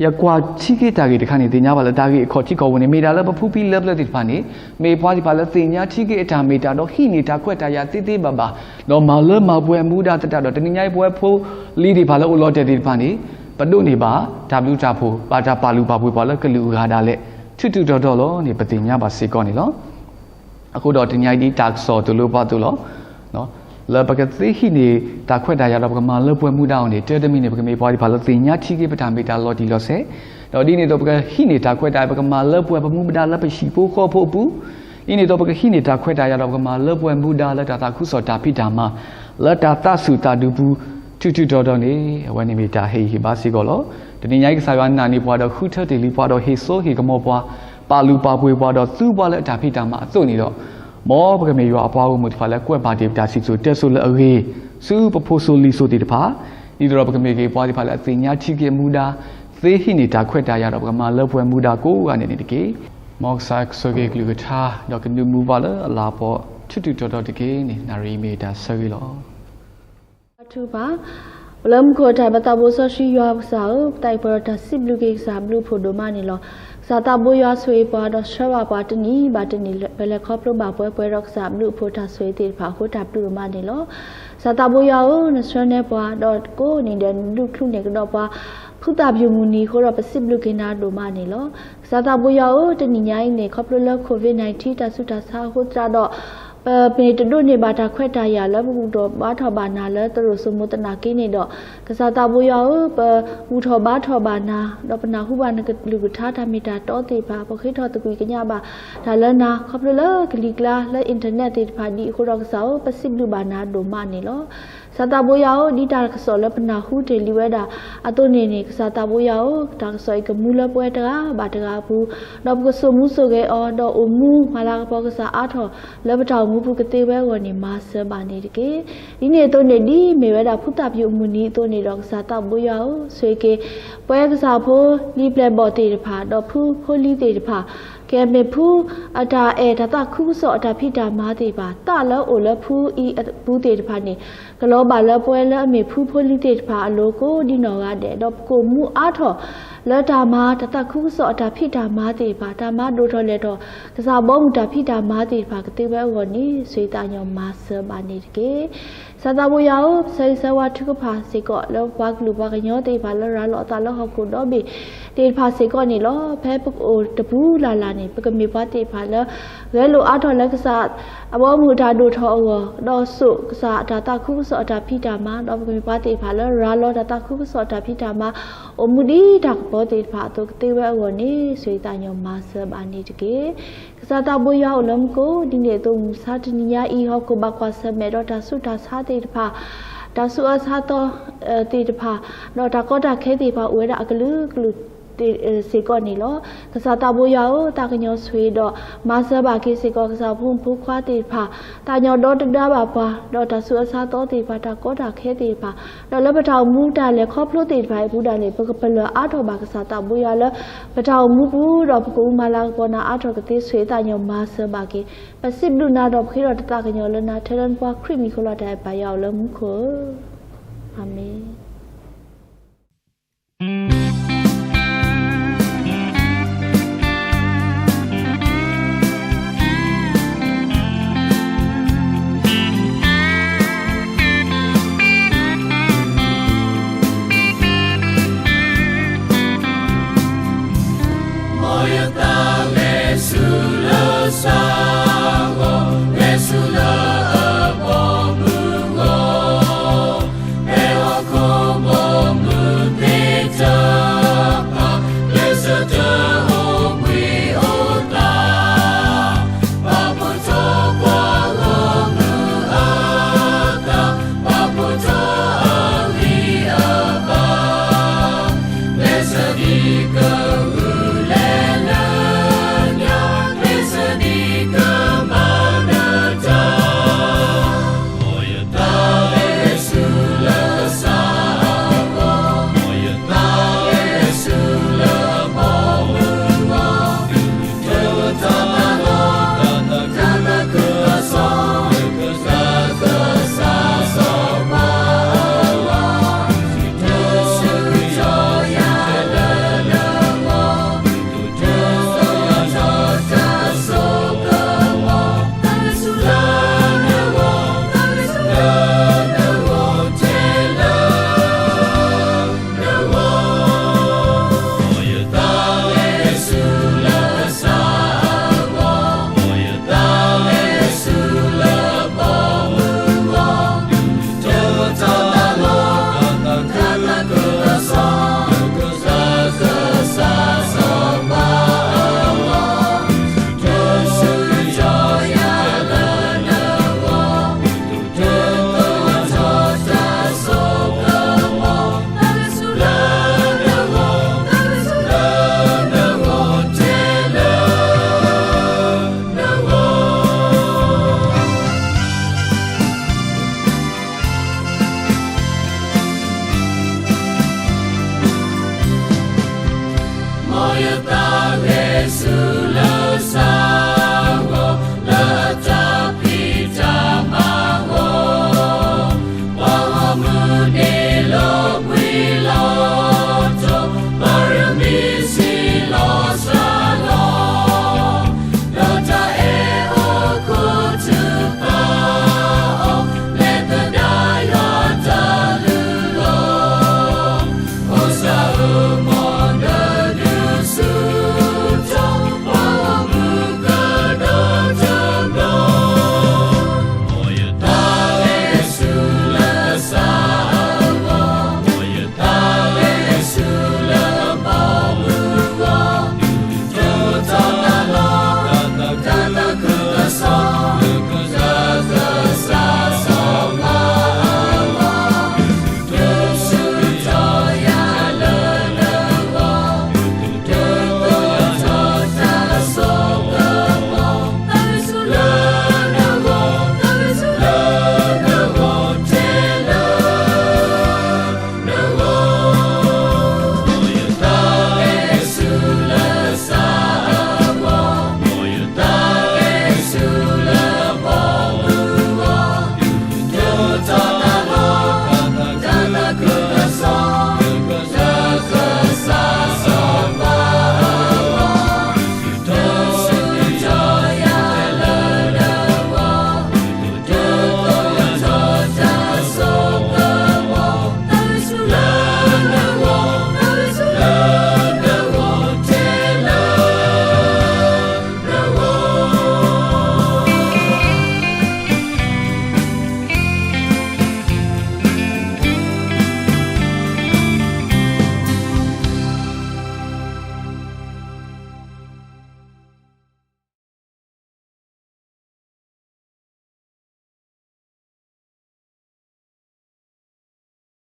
ယကွၢ်ထံက့ၤတၢ်ဂ့ၢ်တခါန့ၣ် သ့ၣ်ညါဘၣ်လၢတၢ်ဂ့ၢ်အခီၣ်ထံးခီၣ်ဘိန့ၣ် မ့ၢ်ဒၣ်လၢပဖုဖံလၢပျၢၤသ့ၣ်တဖၣ်န့ၣ် မ့ၢ်ပှၤသ့ၣ်တဖၣ်လၢသ့ၣ်ညါထံက့ၤအတၢ်မ့ၢ်တၢ်တီ ဟံးန့ၢ်တၢ်ခွဲးတၢ်ယာ်သ့သ့ဘၣ်ဘၣ် ဒီးမၤလၢမၤပှဲၤအမူဒါသတးဒီး တနံၤညါအံၤ ပဝဲဖိလံၤသ့ၣ်တဖၣ်လၢအိၣ်လီၤတဲာ်သ့ၣ်တဖၣ်န့ၣ် ပဒိးန့ၢ်ဘၣ်တၢ်ဘျုးတၢ်ဖှိၣ် ဘၣ်တၢ်ပာ်လုၢ်ပာ်ပှ့ၤပှၤလၢကလုာ်အဂၤဒၣ်လဲာ် ထူးထူးတီၤတီၤလီၤန့ၣ် ပသ့ၣ်ညါဘၣ်စ့ၢ်ကီးန့ၣ်လီၤ. အဃိဒီးတနံၤညါအံၤဒ်တၢ်ကစီၣ်သိၣ်လိပှၤသိးလီၤ. လၢပကသ့ဟံးန့ၢ်တၢ်ခွဲးတၢ်ယာ်ဒီးပကမၤလၢပှဲၤမူဒါအီၤန့ၣ် တၢ်တမံၤန့ၣ် ပကမ့ၢ်ပှၤသ့ၣ်တဖၣ်လၢသ့ၣ်ညါထံက့ၤပတၢ်မ့ၢ်တၢ်လီၤတံၢ်လီၤဆဲး, ဒီးဒ်န့ၣ်အသိးပကဟံးန့ၢ်တၢ်ခွဲးတၢ်ယာ် ပကမၤလၢပှဲၤပမူပဒါလၢပဟံၣ်ဖိဃီဖိအပူၤ, ဒ်န့ၣ်အသိးပကဟံးန့ၢ်တၢ်ခွဲးတၢ်ယာ်ဒီးပကမၤလၢပှဲၤမူဒါလၢတၢ်သးခုကစီၣ်တၢ်ဖံးတၢ်မၤ လၢတၢ်သးဆူၣ်သးဒူပူၤ ထူးထူးတီၤတီၤန့ၣ် အဝဲန့ၣ်မ့ၢ်တၢ်ဟ့ၣ်ဂံၢ်ဟ့ၣ်ဘါစ့ၢ်ကီးလီၤ. တနံၤညါအံၤကစၢ်ယွၤနာ်န့ၢ်ပှၤဒီးဃုထၢတ့ၢ်လံပှၤဒီးဟ့ၣ်စိဟ့ၣ်ကမီၤပှၤ ပာ်လုၢ်ပာ်ပှ့ၤပှၤဒီးသူပှၤလၢအတၢ်ဖံးတၢ်မၤအသိးန့ၣ်ဒီး မ်ပကမ့ၢ်ယွၤအပှၤဂီၢ်မုၢ်တဖၣ်လၢကွဲးဘၣ်တ့ၢ်ပတၢ်စံၣ်စိၤတဲစိၤလၢအဂ့ၤ ဆူပဖိစိၤလံၤစိၤသ့ၣ်တဖၣ်, ဒ်သိးဒီးပကမ့ၢ်က့ၤပှၤသ့ၣ်တဖၣ်လၢအသ့ၣ်ညါထံက့ၤအမူဒါ, သ့ဟံးန့ၢ်တၢ်ခွဲးတၢ်ယာ်ဒီးပကမၤလၢပှဲၤမူဒါကိးဂၤန့ၣ်န့ၣ်တက့ၢ်. မ်ကစၢ်ကဆိၣ်ဂ့ၤကလုၢ်ကထါ ဒီးကနုးမူပှၤလၢအလၤပီၤထူးထူးတီၤတီၤတက့ၢ်န့ၣ် နၣ်ရံၣ်အံၤမ့ၢ်တၢ်ဆၢဂ့ၤလီၤ. ထူၣ်ဘၣ်, အိၣ်လၢမူခိၣ်အတၢ် ပသးဘိစီဆှံယွၤပကစၢ်ဧၢ, ပသးအံၤပှဲၤဒီးတၢ်စံးဘျုးက့ၤကစၢ်အဘျုးအဖှိၣ်ဒိၣ်မးန့ၣ်လီၤ. ကစၢ်သးဘိယွၤဆိၣ်ဂ့ၤပှၤဒီးဆှၢဘၣ်ပှၤတနံၤဘၣ်တနံၤ ပလဲၤခီဖျိဘၣ်ပှဲၤပှဲၤဒီးကစၢ်အဘျုးအဖှိၣ်တၢ်ဆိၣ်ဂ့ၤသ့ၣ်တဖၣ်အဃိ တၢ်ဘျုးဒိၣ်မးန့ၣ်လီၤ. ကစၢ်သးဘိယွၤဧၢ, နဆှၢနဲပှၤဒီးကိးနံၤဒဲး နဒုးချုးန့ၢ်ကဒီးပှၤ ဖုသၣ်ပယုၢ်မုၢ်နံၤအဃိဒီး ပစံးဘျုးက့ၤနၤဒိၣ်မးန့ၣ်လီၤ. ကစၢ်သးဘိယွၤဧၢ, တနံၤညါအံၤန့ၣ် ခီဖျိလၢ COVID nineteen တၢ်ဆူးတၢ်ဆါအဃိသတးဒီး ပမ့ၢ်တဒိးန့ၢ်ဘၣ်တၢ်ခွဲးတၢ်ယာ်လၢပဘူၣ်ထီၣ်ဘါထီၣ်ဘၣ်နၤလၢ သရိာ်စိမိၣ်သနာ်က့န့ၣ်ဒီး ကစၢ်သးဘိယွၤဧၢ, ပဘူၣ်ထီၣ်ဘါထီၣ်ဘၣ်နၤ ဒီးပနၢ်ဟူဘၣ်နကလုၢ်ကထါတၢ်မ့ၢ်တၢ်တီသ့ၣ်တဖၣ်, ပဃ့ထီၣ်သကွံာ်ကညးဘၣ်တၢ်လၢနၤ ခီဖျိလၢကလံၤကျါလၢ internet သ့ၣ်တဖၣ်ဒ်အံၤအဃိဒီး ကစၢ်ဧၢ, ပစံးဘျုးဘၣ်နၤဒိၣ်မးန့ၣ်လီၤ. ကစၢ်သးဘိယွၤဧၢ, ဒ်တၢ်ကစီၣ်လၢပနၢ်ဟူတ့ၢ်လံဝဲဒၣ်အသိးန့ၣ်န့ၣ် ကစၢ်သးဘိယွၤဧၢ, တၢ်ကစီၣ်အံၤကမူလၢပဝဲတဂၤဘၣ်တဂၤအပူၤ, ဒီးပကစိာ်မူစိာ်ဂဲၤအီၤ, ဒီးအိၣ်မူမၤလၤကပီၤကစၢ်အါထီၣ်လၢပတၢ်အိၣ်မူပူၤကသ့ဝဲအဂီၢ်န့ၣ် မၤစၢၤဘၣ်န့ၣ်တက့ၢ်. ဒ်န့ၣ်အသိးန့ၣ် ဒ်မ့ၢ်ဝဲဒၣ်ဖုသၣ်ပယုၢ်မုၢ်နံၤအသိးန့ၣ်ဒီး ကစၢ်သးဘိယွၤဧၢ, ဆိၣ်ဂ့ၤက့ၤ ပှၤကစၢ်ဖိလံာ်ပျဲၢ်ဘီၣ်သ့ၣ်တဖၣ် ဒီးဖုဖိလံၤသ့ၣ်တဖၣ် ကမ့ၢ်ဖုအတၢ်အဲၣ်တၢ်သးခုကစီၣ်အတၢ်ဖံးတၢ်မၤသ့ၣ်တဖၣ်, သၣ်လၢအအိၣ်လၢဖုအံၤအပူၤသ့ၣ်တဖၣ်န့ၣ် ကလီၤဘၣ်လၢပှၤလၢအမ့ၢ်ဖုဖိလံၤသ့ၣ်တဖၣ်အလိၤကိးဒ်နီၢ်ဂၤဒဲး, ဒီးပကအိၣ်မူအါထီၣ်လၢတၢ်မၤတၢ်သးခုကစီၣ်အတၢ်ဖံးတၢ်မၤသ့ၣ်တဖၣ်, တၢ်မၤဒိၣ်ထီၣ်လဲၢ်ထီၣ် ကစၢ်ဘီမုၢ်တၢ်ဖံးတၢ်မၤသ့ၣ်တဖၣ်ကသ့ဝဲအဂီၢ်န့ၣ် ဆိၣ်ဂ့ၤသးကညီၤမၤစၢၤဘၣ်န့ၣ်တက့ၢ်. ကစၢ်သးဘိယွၤဧၢ, ပဆၢဂ့ၤဆၢဝါထုကဖၣ်စ့ၢ်ကီးလၢပှၤကလုာ်ပှၤကညီသ့ၣ်တဖၣ်လၢရၤလီၤအသးလၢဟီၣ်ခိၣ်ဒီဘ့ၣ်သ့ၣ်တဖၣ်စ့ၢ်ကီးန့ၣ်လီၤ. ဖဲပကအိၣ်တပူၤလၢ်လၢ်န့ၣ် ပကမ့ၢ်ပှၤသ့ၣ်တဖၣ်လၢ ဂဲၤလိာ်အါထီၣ်လၢကစၢ်အဘီအမုၢ်အတၢ်ဒိၣ်ထီၣ်အဂီၢ်, ဒီးစိာ်ကစၢ်အတၢ်သးခုကစီၣ်အတၢ်ဖံးတၢ်မၤ, ဒီးပကမ့ၢ်ပှၤသ့ၣ်တဖၣ်လၢရၤလီၤတၢ်သးခုကစီၣ်အတၢ်ဖံးတၢ်မၤ, အိၣ်မူဒ်တၢ်ကပီၤသ့ၣ်တဖၣ်အသိးကသ့ဝဲအဂီၢ်န့ၣ် ဆိၣ်ဂ့ၤသးကညီၤမၤစၢၤဘၣ်န့ၣ်တက့ၢ်. ကစၢ်သးဘိယွၤအိၣ်လၢမူခိၣ်, ဒ်န့ၣ်အသိးမုၢ်မဆါတနံၤညါအံၤ ဟီၣ်ခိၣ်ဘၣ်ကွၢ်ဆၢၣ်မဲာ်ဒီးတၢ်ဆူးတၢ်ဆါသ့ၣ်တဖၣ်, တၢ်ဆူးအဆါသီသ့ၣ်တဖၣ်, ဒီးတၢ်ကီတၢ်ခဲသ့ၣ်တဖၣ်အိၣ်ဝဲဒၣ်အကလုာ်ကလုာ် စ့ၢ်ကီးန့ၣ်လီၤ. ကစၢ်သးဘိယွၤဧၢ, သးကညီၤဆိၣ်ဂ့ၤဒီးမၤစၢၤဘၣ်က့ၤစ့ၢ်ကီး ကစၢ်ဖိမုၣ်ဖိခွါသ့ၣ်တဖၣ်, သးကညီၤဒီသဒၢဘၣ်ပှၤ, ဒီးတၢ်ဆူးအဆါသီသ့ၣ်တဖၣ်, တၢ်ကီတၢ်ခဲသ့ၣ်တဖၣ်, ဒီးလၢပတၢ်အိၣ်မူတၢ်လဲၤခီဖျိသ့ၣ်တဖၣ်အံၤအပူၤဒၣ်န့ၣ် ပကပလၢၢ်အါထီၣ်ဘၣ်ကစၢ်သးဘိယွၤလၢ ပတၢ်အိၣ်မူပူၤဒီး ပကအိၣ်မူမၤလၤကပီၤနၤအါထီၣ်ကသ့ ဆိၣ်ဂ့ၤသးကညီၤမၤစၢၤဘၣ်က့ၤ, ပစံးဘျုးနၤဒီးပဃ့ထီၣ်တၢ်သးကညီၤလၢနၤ ထဲလၢနဖိခွါခရံာ်မံၤအဃိလီၤ. တၢ်အဲၣ်ပၢ်ယွၤအိၣ်လၢမူခိၣ်ဧၢ, အၤမ့ၣ်.